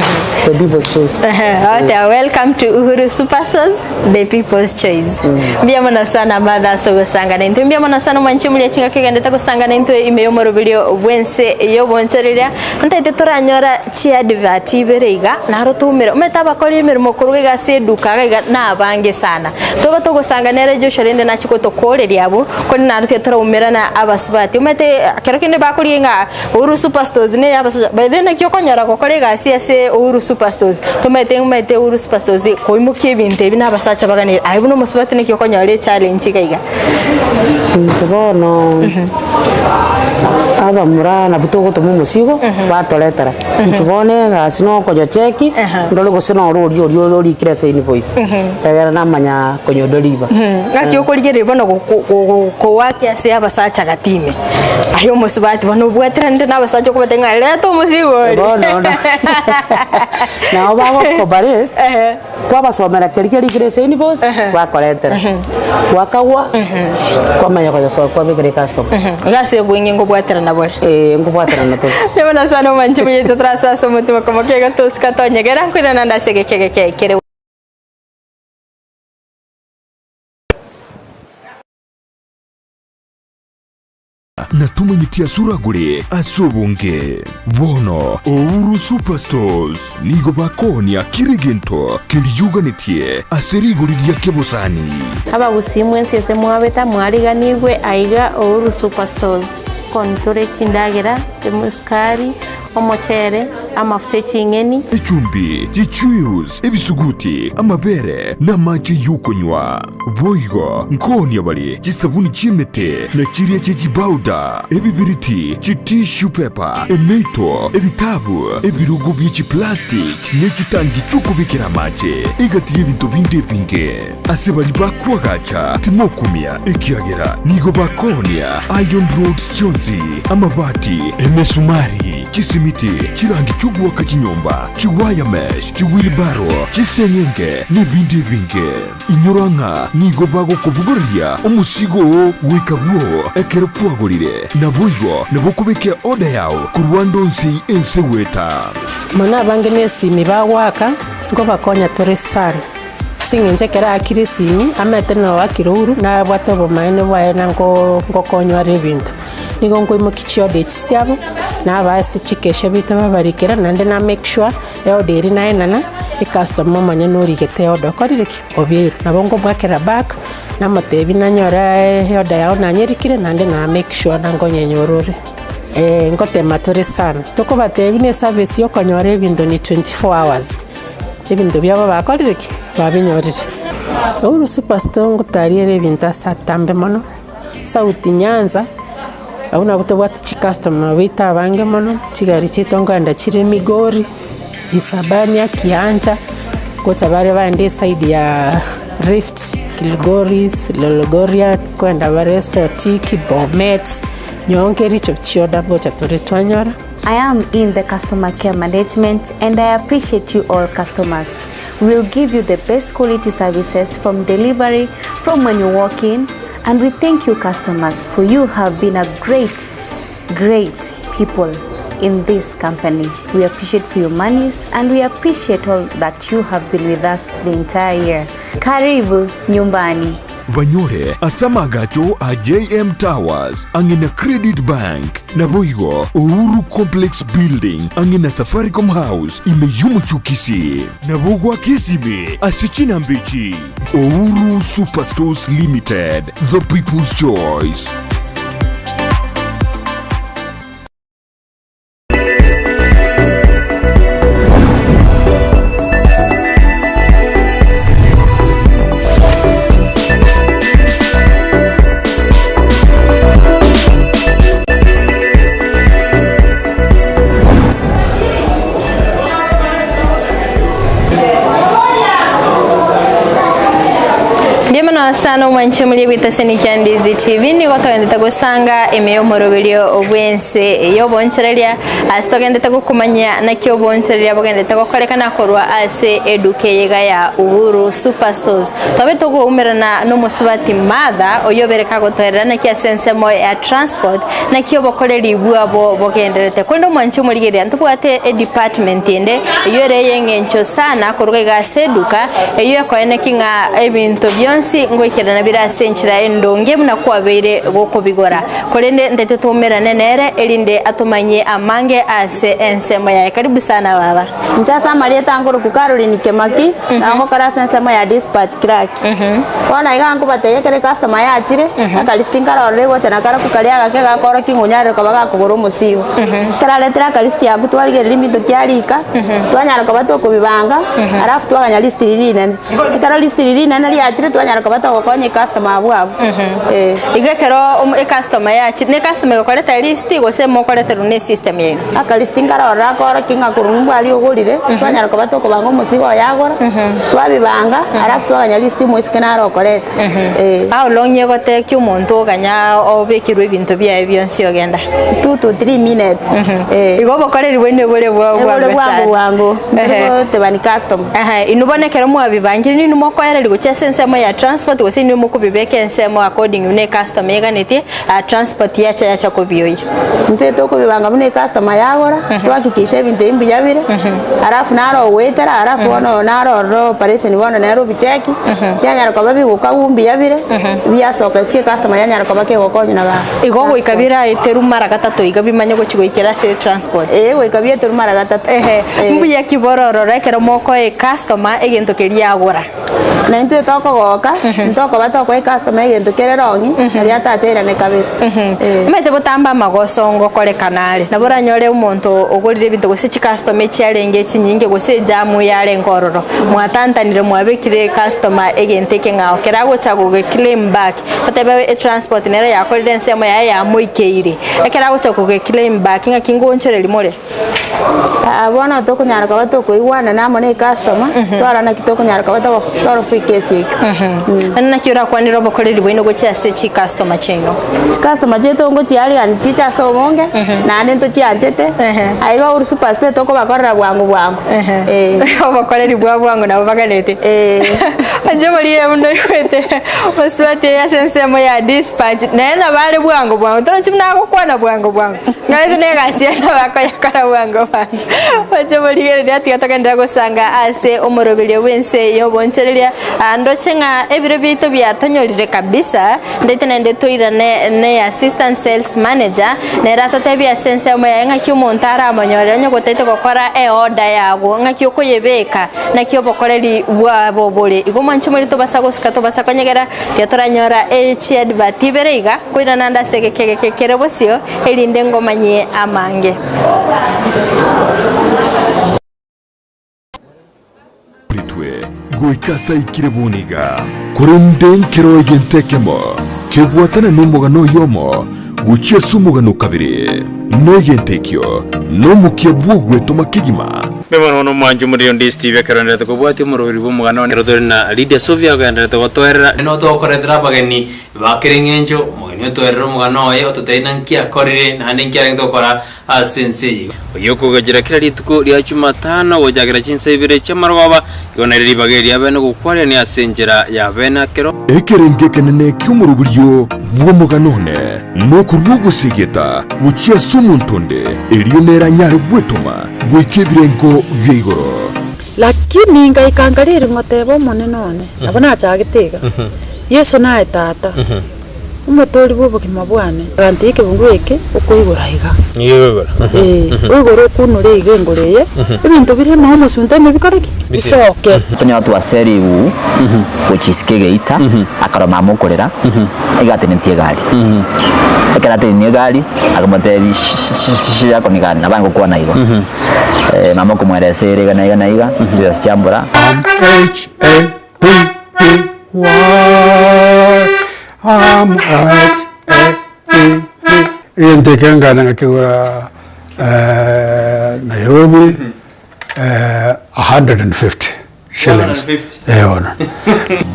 the people's choice. Ate, welcome to Uhuru Superstores, the people's choice. Mbuya mono sana Martha ase ogosangana intwe. Mbuya mono sana omwanchi omuria chingaki ogendete gosangana intwe ime y'omoroberio bw'ense y'obonchoreria. Ntaete toranyora chiadvert ibere iga, naro toumere. Omanyete abakori emeremo korwa iga ase eduka iga iga nabange sana. Toba togosanga nere Joshua rende nachie gotokoreria abwo, korende naro tiga toraumerana abasubati. Omanyete ekero kende bakorigia ng'a Uhuru Superstores neye abasacha, by the way naki okonyora gokora egasi ase Uhuru Superstores, tomaete omanyete Uhuru Superstores koimokia ebinto ebi na abasacha baganire, aye buna omosubati naki okonyora echallenge iga iga? Inche bono abamura nabwo togotoma omosigo batoretera, inche bono egasi nokoyocheki ndore gose noro oria oria orikire ase invoice, egere namanya konyodeliver. Ng'aki okorigereria bono gokowakia ase abasacha gati ime? Aye omosubati bono obwateranete na abasacha okobatebia ng'a reta omosigo oria. Bono nabo bagokobarate Ehe. kwabasomera keria kerikire ase invoice bakoretera gwakagwa kwamanya koyosoa kwabekera ecustomer. Iga ase obweng'e ngobwaterana bore. Eeh nkobwaterana tore. Bono sana omwanchi omonyaito torasoe ase omotima komokia iga tosika tonyegera nkoirana naende ase egeka egeke kere. Na tomanyeti ase oragore ase obonge. Bono Uhuru Superstores nigo bakoonia kera egento keriuganetie ase rigori ria kebosani. Abagusii mwensi ase mwabete mwariganigwe aiga Uhuru Superstores. Koni tore chindagera, esukari, omochere, amafuta eching'eni. Echumbi, chichuius, ebisuguti, amabere, na amache y'okonywa. Boigo nkoonia bare chisabuni chi'emete, na chiria chie chibauda, ebibiriti, chitissue paper, emeito, ebitabu, ebirogo bie chiplastic, ne chitangi chi'okobekera amache, egati y'ebinto binde ebinge. Ase baria bakoagacha timokumia, ekiagera nigo bakoonia iron rods chionsi, amabati, emesumari, chisimiti, chirangi chi'ogoaka chinyomba, chiwire mesh, chiwheelbarrow, chiseng'enge, nebinde ebinge. Inyora ng'a nigo bagokobogoreria omosigo oo goika bwoo ekero kwagorire, naboigo nabo okobeka eoda yao korwa ande onsi ense goeta. Mono abange nesimi bagoaka, nkobakonya tore sana. Ase eng'encho ekero aakire esimi, amaete na oakire ouru, nabwate obomaene bwaye na nko nkokonywa are ebinto. Nigo nkoimokia chioda echi chiabo, nabaa ase chikesha baito babarikera, naende na make sure eoda eria naenana, ecustomer omonyene origete eoda okorire ki? Obeirwe. Nabo nkomoakera back, namotebia nanyora eoda yao nanyerikire naende na make sure na nkonyenyora ore. Ngotema tore sana, tokobatebia na eservice ya okonyora ebinto ni 24 hours. Ebinto biabo bakorire ki? Babinyorire. Uhuru Superstore ngotariere ebinto ase atambe mono. South Nyanza, abwo nabo tobwate chicustomer baito abange mono, chigari chiaito nkoenda chire Migori, Isabania, Kiancha, gocha bare bande eside ya Rift, Kilgoris, Lologorian, nkoenda bare Sotik, Bomet, nyowe Kericho chioda ngocha tore twanyora. I am in the customer care management and I appreciate you all customers. We will give you the best quality services from delivery, from when you walk in, and we thank you customers for you have been a great, great people in this company. We appreciate for your monies and we appreciate all that you have been with us the entire year. Karibu nyumbani. Banyore ase amagacho a JM Towers ang'e na Credit Bank, naboigo Uhuru Complex Building ang'e na Safaricom House ime y'omochie o Kisii. Nabo goaka esimi ase chinamba echi, Uhuru Superstores Limited, the people's choice. Mbuya mono sana omwanche murie bw'eteseni kia Ndizi TV nigo togendete gosanga ime y'omoroberio bw'ense y'obonchereria ase togendete gokomanyia naki obonchereria bogendete gokorekana korwa ase eduka eye iga ya Uhuru Superstores. Twabeire tokoumerana nomosubati Martha oyio obere kagotoerera naki ase ensemo ya transport naki obokoreri bwabo bogendererete. Korende omwanche omorigereria ntobwate edepartment ende eyio ere eyeng'encho sana korwa iga ase eduka eyio ekoeneki ng'a ebinto bionsi ngoikerana bire ase enchera endonge buna kwabeire gokobigora. Korende ntaete toumerane nere erinde atomanyie amange ase ensemo yaye. Karibu sana baba. Inche ase amarieta nkorokwa Caroline Kemaki, na ngokora ase ensemo ya dispatch clerk. Bono iga nkobatebia ekero ecustomer yachire, akarisiti nkarorire egocha na karokwo karia agake gakorokia ng'a onyarire koba gakogora omosigo. Ekero aretire akarisiti abwo twarigereria ebinto kiarika, twanyara koba tokobibanga, alafu twaganya risiti riria rinene. Ekero risiti riria rinene riachire twanyara koba togokonya ecustomer abwo abwo, eh. Igo ekero ecustomer yachire, ne ecustomer egokoreta risiti gose mokoreterwa ne esystem yaino? Akarisiti nkarorora akorokia ng'a korwa ng'umbu aria ogorire, twanyara koba tokobanga omosigo oye agora, twabibanga, alafu twaganya risiti omoiseke naro okoreta. Eh. How long egotekia omonto oganya obekerwe ebinto biaye bionsi ogenda? Two to three minutes. Eh. Igo obokoreri bwaino bore bwa Ebore bwango bwango sana. bwango, Ehe. ntibagotebani customer. Ehe, inwe bono ekero mwabibangire ninwe mokoereria gochia ase ensemo ya transport gose inwe mokobibeka ensemo according buna ecustomer eganetie, transport yacha yacha kobioyia. Intwe tokobibanga buna ecustomer yagora, twahakikisha ebinto ebi mbuya bire, alafu naro ogoetera, alafu bono naro ororo operation bono nere obicheki, bianyara koba bigokagwa mbuya bire, biasoka isiko ecustomer yanyara koba kegokonywa na ba Igo goika biraeterwe mara gatato iga bimanye gochia goikera ase transport. Ee, goika bieterwe mara gatato. Ehe, Eh. mbuya ki borororo ekero mokoa ecustomer egento keria agora? Na intwe tokogoka, ntokoba tokoa ecustomer egento kere wrong, nario atachairane kabere. Eh. Omanyete botambe amagoso ngokorekana are, nabo oranyore omonto ogorire ebinto gose chicustomer echiarenge chinyinge gose ejamu yarenge ororo, mwatantanire mwabekire ecustomer egento ekeng'ao kere agocha gogeclaim back, otebe etransport nero yakorire ensemo yaye yamoikeire, ekero agocha kogeclaim back ng'aki ngoonchoreria more? Aa bono tokonyara koba tokoigwanana amo na ecustomer, twarora naki tokonyara koba togo solve ekesi eke. Naende naki orakwanere obokoreri bwaino gochia ase chicustomer chiaino? Chicustomer chiaito ngochiarigani chiche ase obonge, naende ntochianchete, aiga Uhuru Superstore tokobakorera bwango bwango. Eh. Obokoreri bwa bwango nabo baganete. Inche boria buna oigwete mosubati oyo ase ensemo ya dispatch, naye nabo are bwango bwango, torochi buna agokwana bwango bwango. Naende negasi yaye nabo akoyekora bwango bwango. Oche morigereria tiga togenderere gosanga ase omoroberio bw'ense y'obonchereria. Ah, ndoche ng'a ebiro biaito biatonyorire kabisa, ndaite naende toirane ne assistant sales manager, nere atotebie ase ensemo yaye ng'aki omonto aramonyore onye gotaete gokora eorder yago, ng'aki okoyebeka, naki obokoreri bwabo bore. Igo mwanche more tobasa gosuka tobasa konyegera, Tiga toranyora echiadvert ibere iga, koirana ande ase egeka egeke kere bosio, erinde ngomanyie amange. Ritwe goika ase aikire bono iga, korende nkero egento ekemo. Kebwatana nomogano oyomo gochia ase omogano kabere, negento ekio nomokia bw'ogwetoma kegima. Mbuya mono omwancho omoriri onde Steve ekero oenderete kobwatia omoroberi bw'omogano one. Ekero tore na Lydia Sofia ogenderete gotoerera. Nigo togokoretera abageni ba kera eng'encho, omogeni otoerere omogano oye, ototebie naki akorire, naende nki arenge gokora ase ense eye. Oyio okogachera kera rituko ria Jumatano gochakera chinsa ibere chi'amarogoba, igo nario ribaga eri riabeene gokwarerania ase enchera y'abeene akero. Ekerengo ekenene ki'omoroberio bw'omogano one nokorua ogosegeta gochia ase omonto onde, erio nere anyare gwetoma goika ebirengo bia igoro. Lakini ngaika nkariri ngoteba Omonene one, nabo nachagete iga, Yeso naye Tata, Omotoori bw'obogima bwane. Agantebi ekebungo eke okoigora iga. Ee, oigore okunore iga engoro eye, ebinto bire ime omosunte ime bikore ki? Bisoke. Tonyora twase ribu gochia isiko egeita, akarora mama okorera, iga atenetie egari. Ekero atenenie egari, akamotebia yako ni gani? Nabo agokwana igo. Mama okomweresa ere iga na iga na iga, chibesa chiambora. M H A P P Y M H A P P. Egento eke nkagenda ngakegora Nairobi 150 shillings. Eh bono.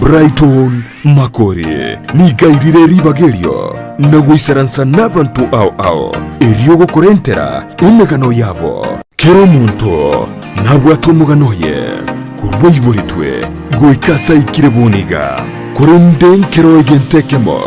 Brighton Makori nigo airire ribaga erio na goisaransa nabanto ao ao erio gokorentera emegano yabo. Kera omonto nabwate omogano oye korwa aiboretwe goika ase aikire bono iga, korende nkero egento ekemo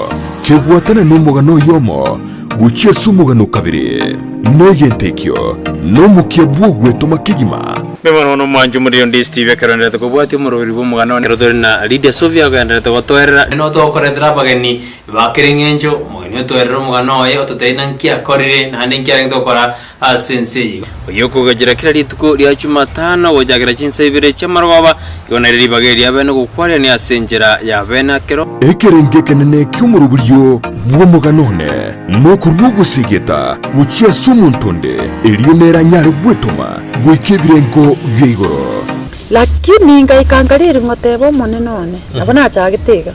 kebwatana nomogano oyomo gochia ase omogano kabere, na egento ekio nomokia bw'ogwetoma kegima. Mbuya mono omwancho omoriri onde Steve ekero oenderete kobwatia omoroberi bw'omogano one. Ekero tore na Lydia Sofia ogenderete gotoerera. Nigo togokoretera abageni ba kera eng'encho, omogeni otoerere omogano oye, ototebie naki akorire, naende nki arenge gokora ase ense eye. Oyio okogachera kera rituko ria Jumatano gochakera chinsa ibere chi'amarogoba, igo nario ribaga eri riabeene gokwarerania ase enchera y'abeene akero. Ekerengo ekenene ki'omoroberio bw'omogano one nokorua ogosegeta gochia ase omonto onde, erio nere anyare gwetoma goika ebirengo bia igoro. Lakini ngaika nkariri ngoteba Omonene one, nabo nachagete iga,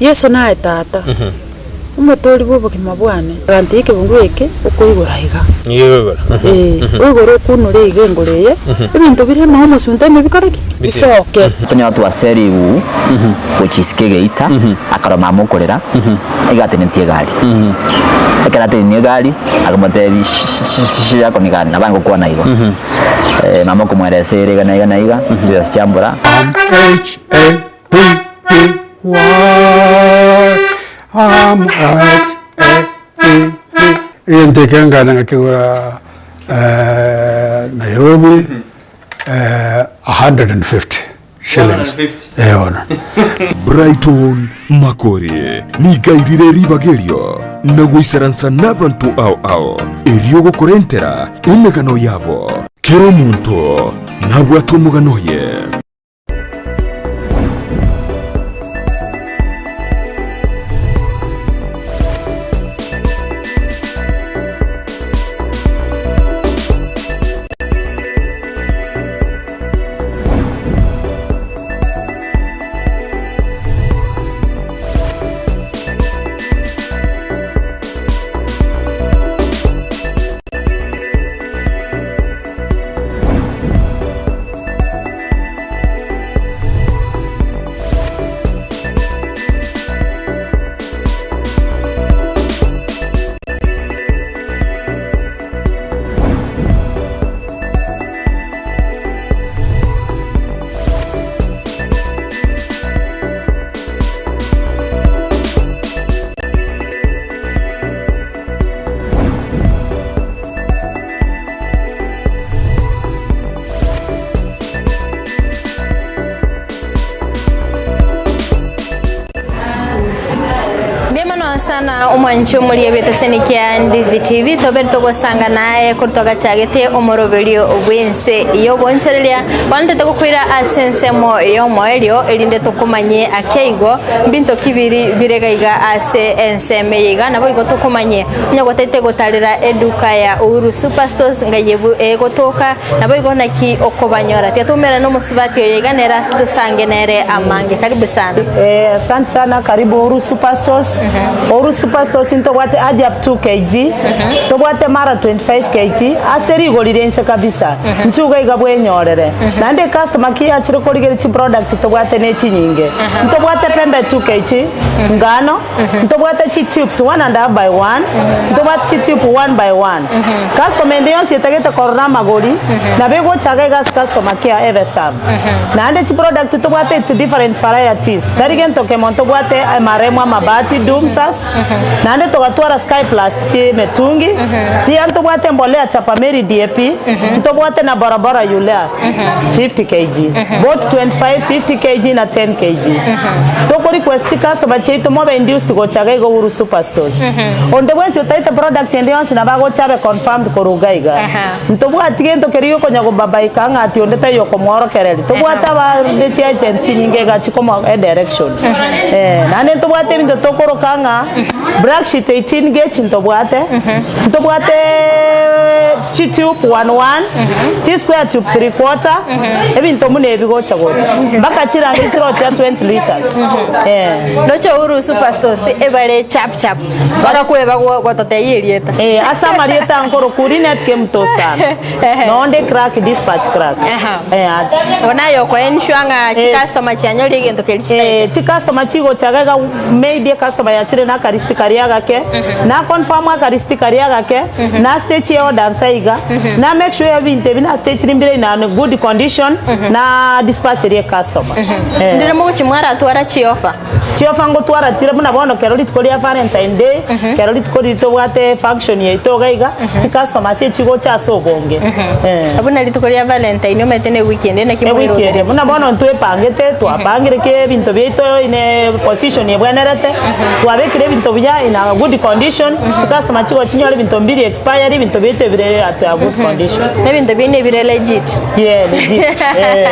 Yeso naye Tata, Omotoori bw'obogima bwane. Agantebi ekebungo eke okoigora iga. Ee, oigore okunore iga engoro eye, ebinto bire ime omosunte ime bikore ki? Bisoke. Tonyora twase ribu gochia isiko egeita, akarora mama okorera, iga atenetie egari. Ekero atenenie egari, akamotebia yako ni gani? Nabo agokwana igo. Mama okomweresa ere iga na iga na iga, chibesa chiambora. M H A P P Y M H A P P. Egento eke nkagenda ngakegora Nairobi 150 shillings. Eh bono. Brighton Makori nigo airire ribaga erio na goisaransa nabanto ao ao erio gokorentera emegano yabo. Kera omonto nabwate omogano oye. Sana omwanchi omoria bw'eteseni kia Ndizi TV tobere togosanga naye korwa twagachagete omoroberio bw'ense y'obonchereria bono tete gokoira ase ensemo y'omoerio erinde tokomanye ake igo mbinto ki biri bire gaiga ase ensemo eye iga nabo igo tokomanye onye gotete gotarera eduka ya Uhuru Superstores ngai ebu egotoka nabo igo naki okobanyora tiga toumerane nomosubati oyo iga nere ase tosange nere amange karibu sana. Eh, asante sana karibu Uhuru Superstores. Uhuru Superstores ntobwate Ajab 2 kg, tobwate Mara 25 kg, ase rigori ria inse kabisa. Inche iga iga bwenyorere. Naende ecustomer ki yachire korigereria chiproduct tobwate ne chinyinge. Ntobwate Pembe 2 kg, ngano, ntobwate chitubes one and half by one, ntobwate chitube one by one. Customer ende yonsi etagete korora amagori, nabo egocha iga ase customer care ebe served. Naende chiproduct tobwate it's different varieties, tari gento kemo ntobwate amaremo amabati, dumsas, naende togatwara sky plus chiemetungi, pia ntobwate embolea chapa meri DAP, ntobwate na barabara urea 50 kg, both 25, 50 kg na 10 kg. Toko request chicustomer chiaito mobe induced gocha iga iga Uhuru Superstores. Onde bwensi otaete product ende yonsi nabo agocha abe confirmed korwa iga iga. Ntobwati gento keria giokonya gobabaika ng'a ati onde taiyo okomworokereria. Tobwate abande chiagent chinyinge iga chikomoa edirection. Eh, naende ntobwate ebinto tokoroka ng'a black sheet 18 gauge ntobwate, ntobwate chitube one one, chisquare tube three quarter, ebinto buna ebi gocha gocha. Mpaka chirangi chirochia 20 litres. Eh. Ndoche Uhuru Superstores ebare chap chap. Bagakweba gototebia erieta. Eh, ase amarieta ankoroku Linet Kemutosana. Nonde clerk dispatch clerk. Eh, Bono aye okoensure ng'a chicustomer chianyorire egento keria chitaete. Eh, chicustomer chigocha iga iga maybe ecustomer yachire na akarisiti karia agake, na confirm akarisiti karia agake, na stage ye order nsa iga, na make sure ebinto ebi na stage mbire in a good condition, na dispatch eria ecustomer. Eh. Ndire mogochia mwaratwara chiofa. Chiofa ngotwaratire buna bono kero rituko ria Valentine Day, kero rituko riria tobwate efunction yaito iga iga, chicustomers echigocha ase obonge. Eh. Buna rituko ria Valentine omanyete ne ewiki ende naki Ewiki ere, mweroberetie. buna bono ntwepangete, twapangire ki ebinto biaito in a position ebwenerete, twabekire ebinto buya in a good condition, chicustomer chigocha chinyore ebinto mbiri expired, ebinto biaito ebire at a good condition. Ebinto biaino ebire legit. Yeah, legit, eh.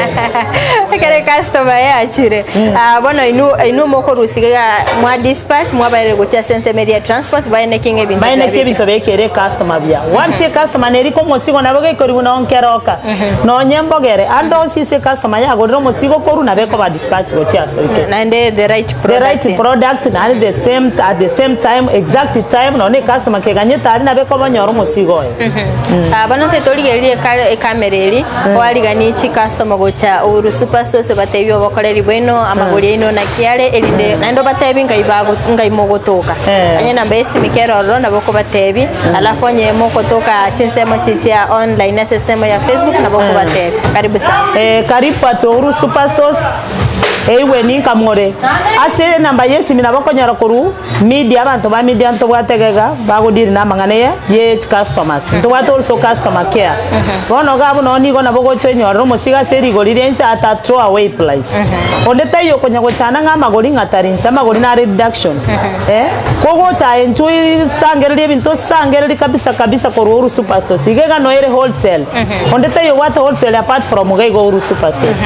Ekero ecustomer yachire. Ah, bono inwe inwe mokorusia iga mwa dispatch mwabaerire gochia ase ensemo eria ya transport baeneki ng'a ebinto Baeneki biabekire. ebinto bekere ecustomer buya. Once ecustomer nerika omosigo nabo gekorigwa nonye nkeroka, nonye mbogere, ande onsi ase ecustomer yagorire omosigo korwa nabo ekoba dispatched gochia ase oike. Naende the right The product. right product naende the same at the same time exact time nonye ecustomer keganyete aria nabo ekobanyora omosigo oye. Ah, bono ntete torigererie eka- ekamera eri Oariganie chicustomer gocha Uhuru Superstores obatebie obokoreri bwaino, amagori aino naki are, erinde naende obatebie ngai bago ngai mogotoka. Onye enamba y'esimi kere ororo nabo okobatebia, alafu onye mogotoka chinsemo chi chia online ase ensemo ya Facebook nabo okobatebia. Karibu sana. Eh, karibu at Uhuru Superstores, eigwe ninka more. Ase enamba y'esimi nabo okonyora korwa Media, abanto ba media ntobwate iga iga bagodeal na amang'ana eye ye chicustomers. Ntobwate also customer care. Bono iga abwo nonye nigo nabo ogocha onyorere omosigo ase rigori ria inse at a throw away price. Onde taiyo okonya gochana ng'a amagori ng'a tari inse, amagori nare reduction. Eh, kogocha aye intwe osangererie ebinto osangererie kabisa kabisa korwa Uhuru Superstores. Iga iga noyo ere wholesale. Onde taiyo obwate wholesale apart from iga iga Uhuru Superstores.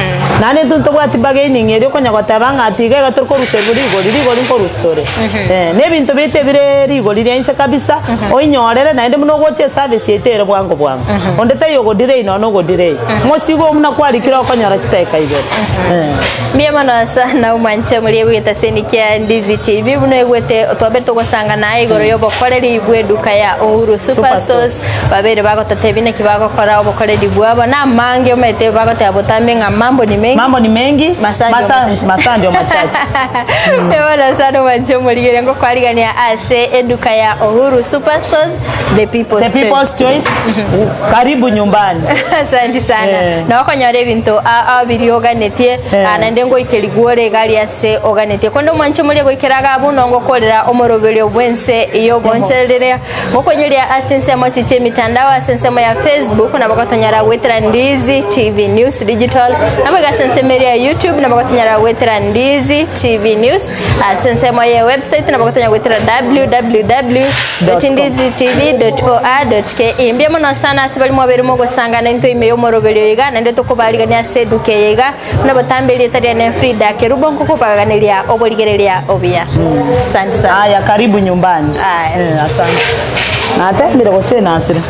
Naende intwe ntobwati bargaining eria okonya goteba ng'a ati iga iga tori korusia rigori, rigori nkorusia tore. Eh, na ebinto biaito ebire rigori ria inse kabisa, oinyorere naende buna ogocha eservice yaito ere bwango bwango. Onde taiyo ogodelay nonya ogodelay. Omosigo oo buna kwarikire okonyora chidakika ibere. Eh. Mbuya mono sana omwanche omoria bw'egetaseni kia Ndizi TV buna oigwete twabere togosanga naye igoro y'obokoreri bw'eduka ya Uhuru Superstores babere bagototebia naki bagokora obokoreri bwabo na amange omanyete bagoteba botambe ng'a mambo ni mengi Mambo ni mengi, masaa ndio masaa machache. masaa ndio machache. Bono sana omwanche omorigere ngokwarigania ase eduka ya Uhuru Superstores the people's The people's choice, karibu nyumbani. Asante sana Eh. na okonyora ebinto a- a biria oganetie Eh. ah, naende ngoikerigwa ore egari ase oganetie konde omwanche omoria goikera iga abwo nongokorera omoroberio bwense eyobonchereria Mokonyeria ase ensemo echi chi'emitandao ase ensemo ya Facebook nabo gotonyara goetera Ndizi TV News Digital nabo iga ase ensemo eria ya YouTube nabo gotonyara. gotonyora goetera Ndizi TV News ase ensemo ye website nabo gotonyora goetera www.ndizitv.or.ke. Mbuya mono sana ase baria mwabeire mogosangana intwe ime y'omoroberio oyo iga naende tokobarigania ase eduka eye iga buna botambe erieta riane Frida Kerubo nkokobaganeria oborigereria obuya. Asante sana. Aya karibu nyumbani. Aya. Eh, asante. Natembire gose nasire.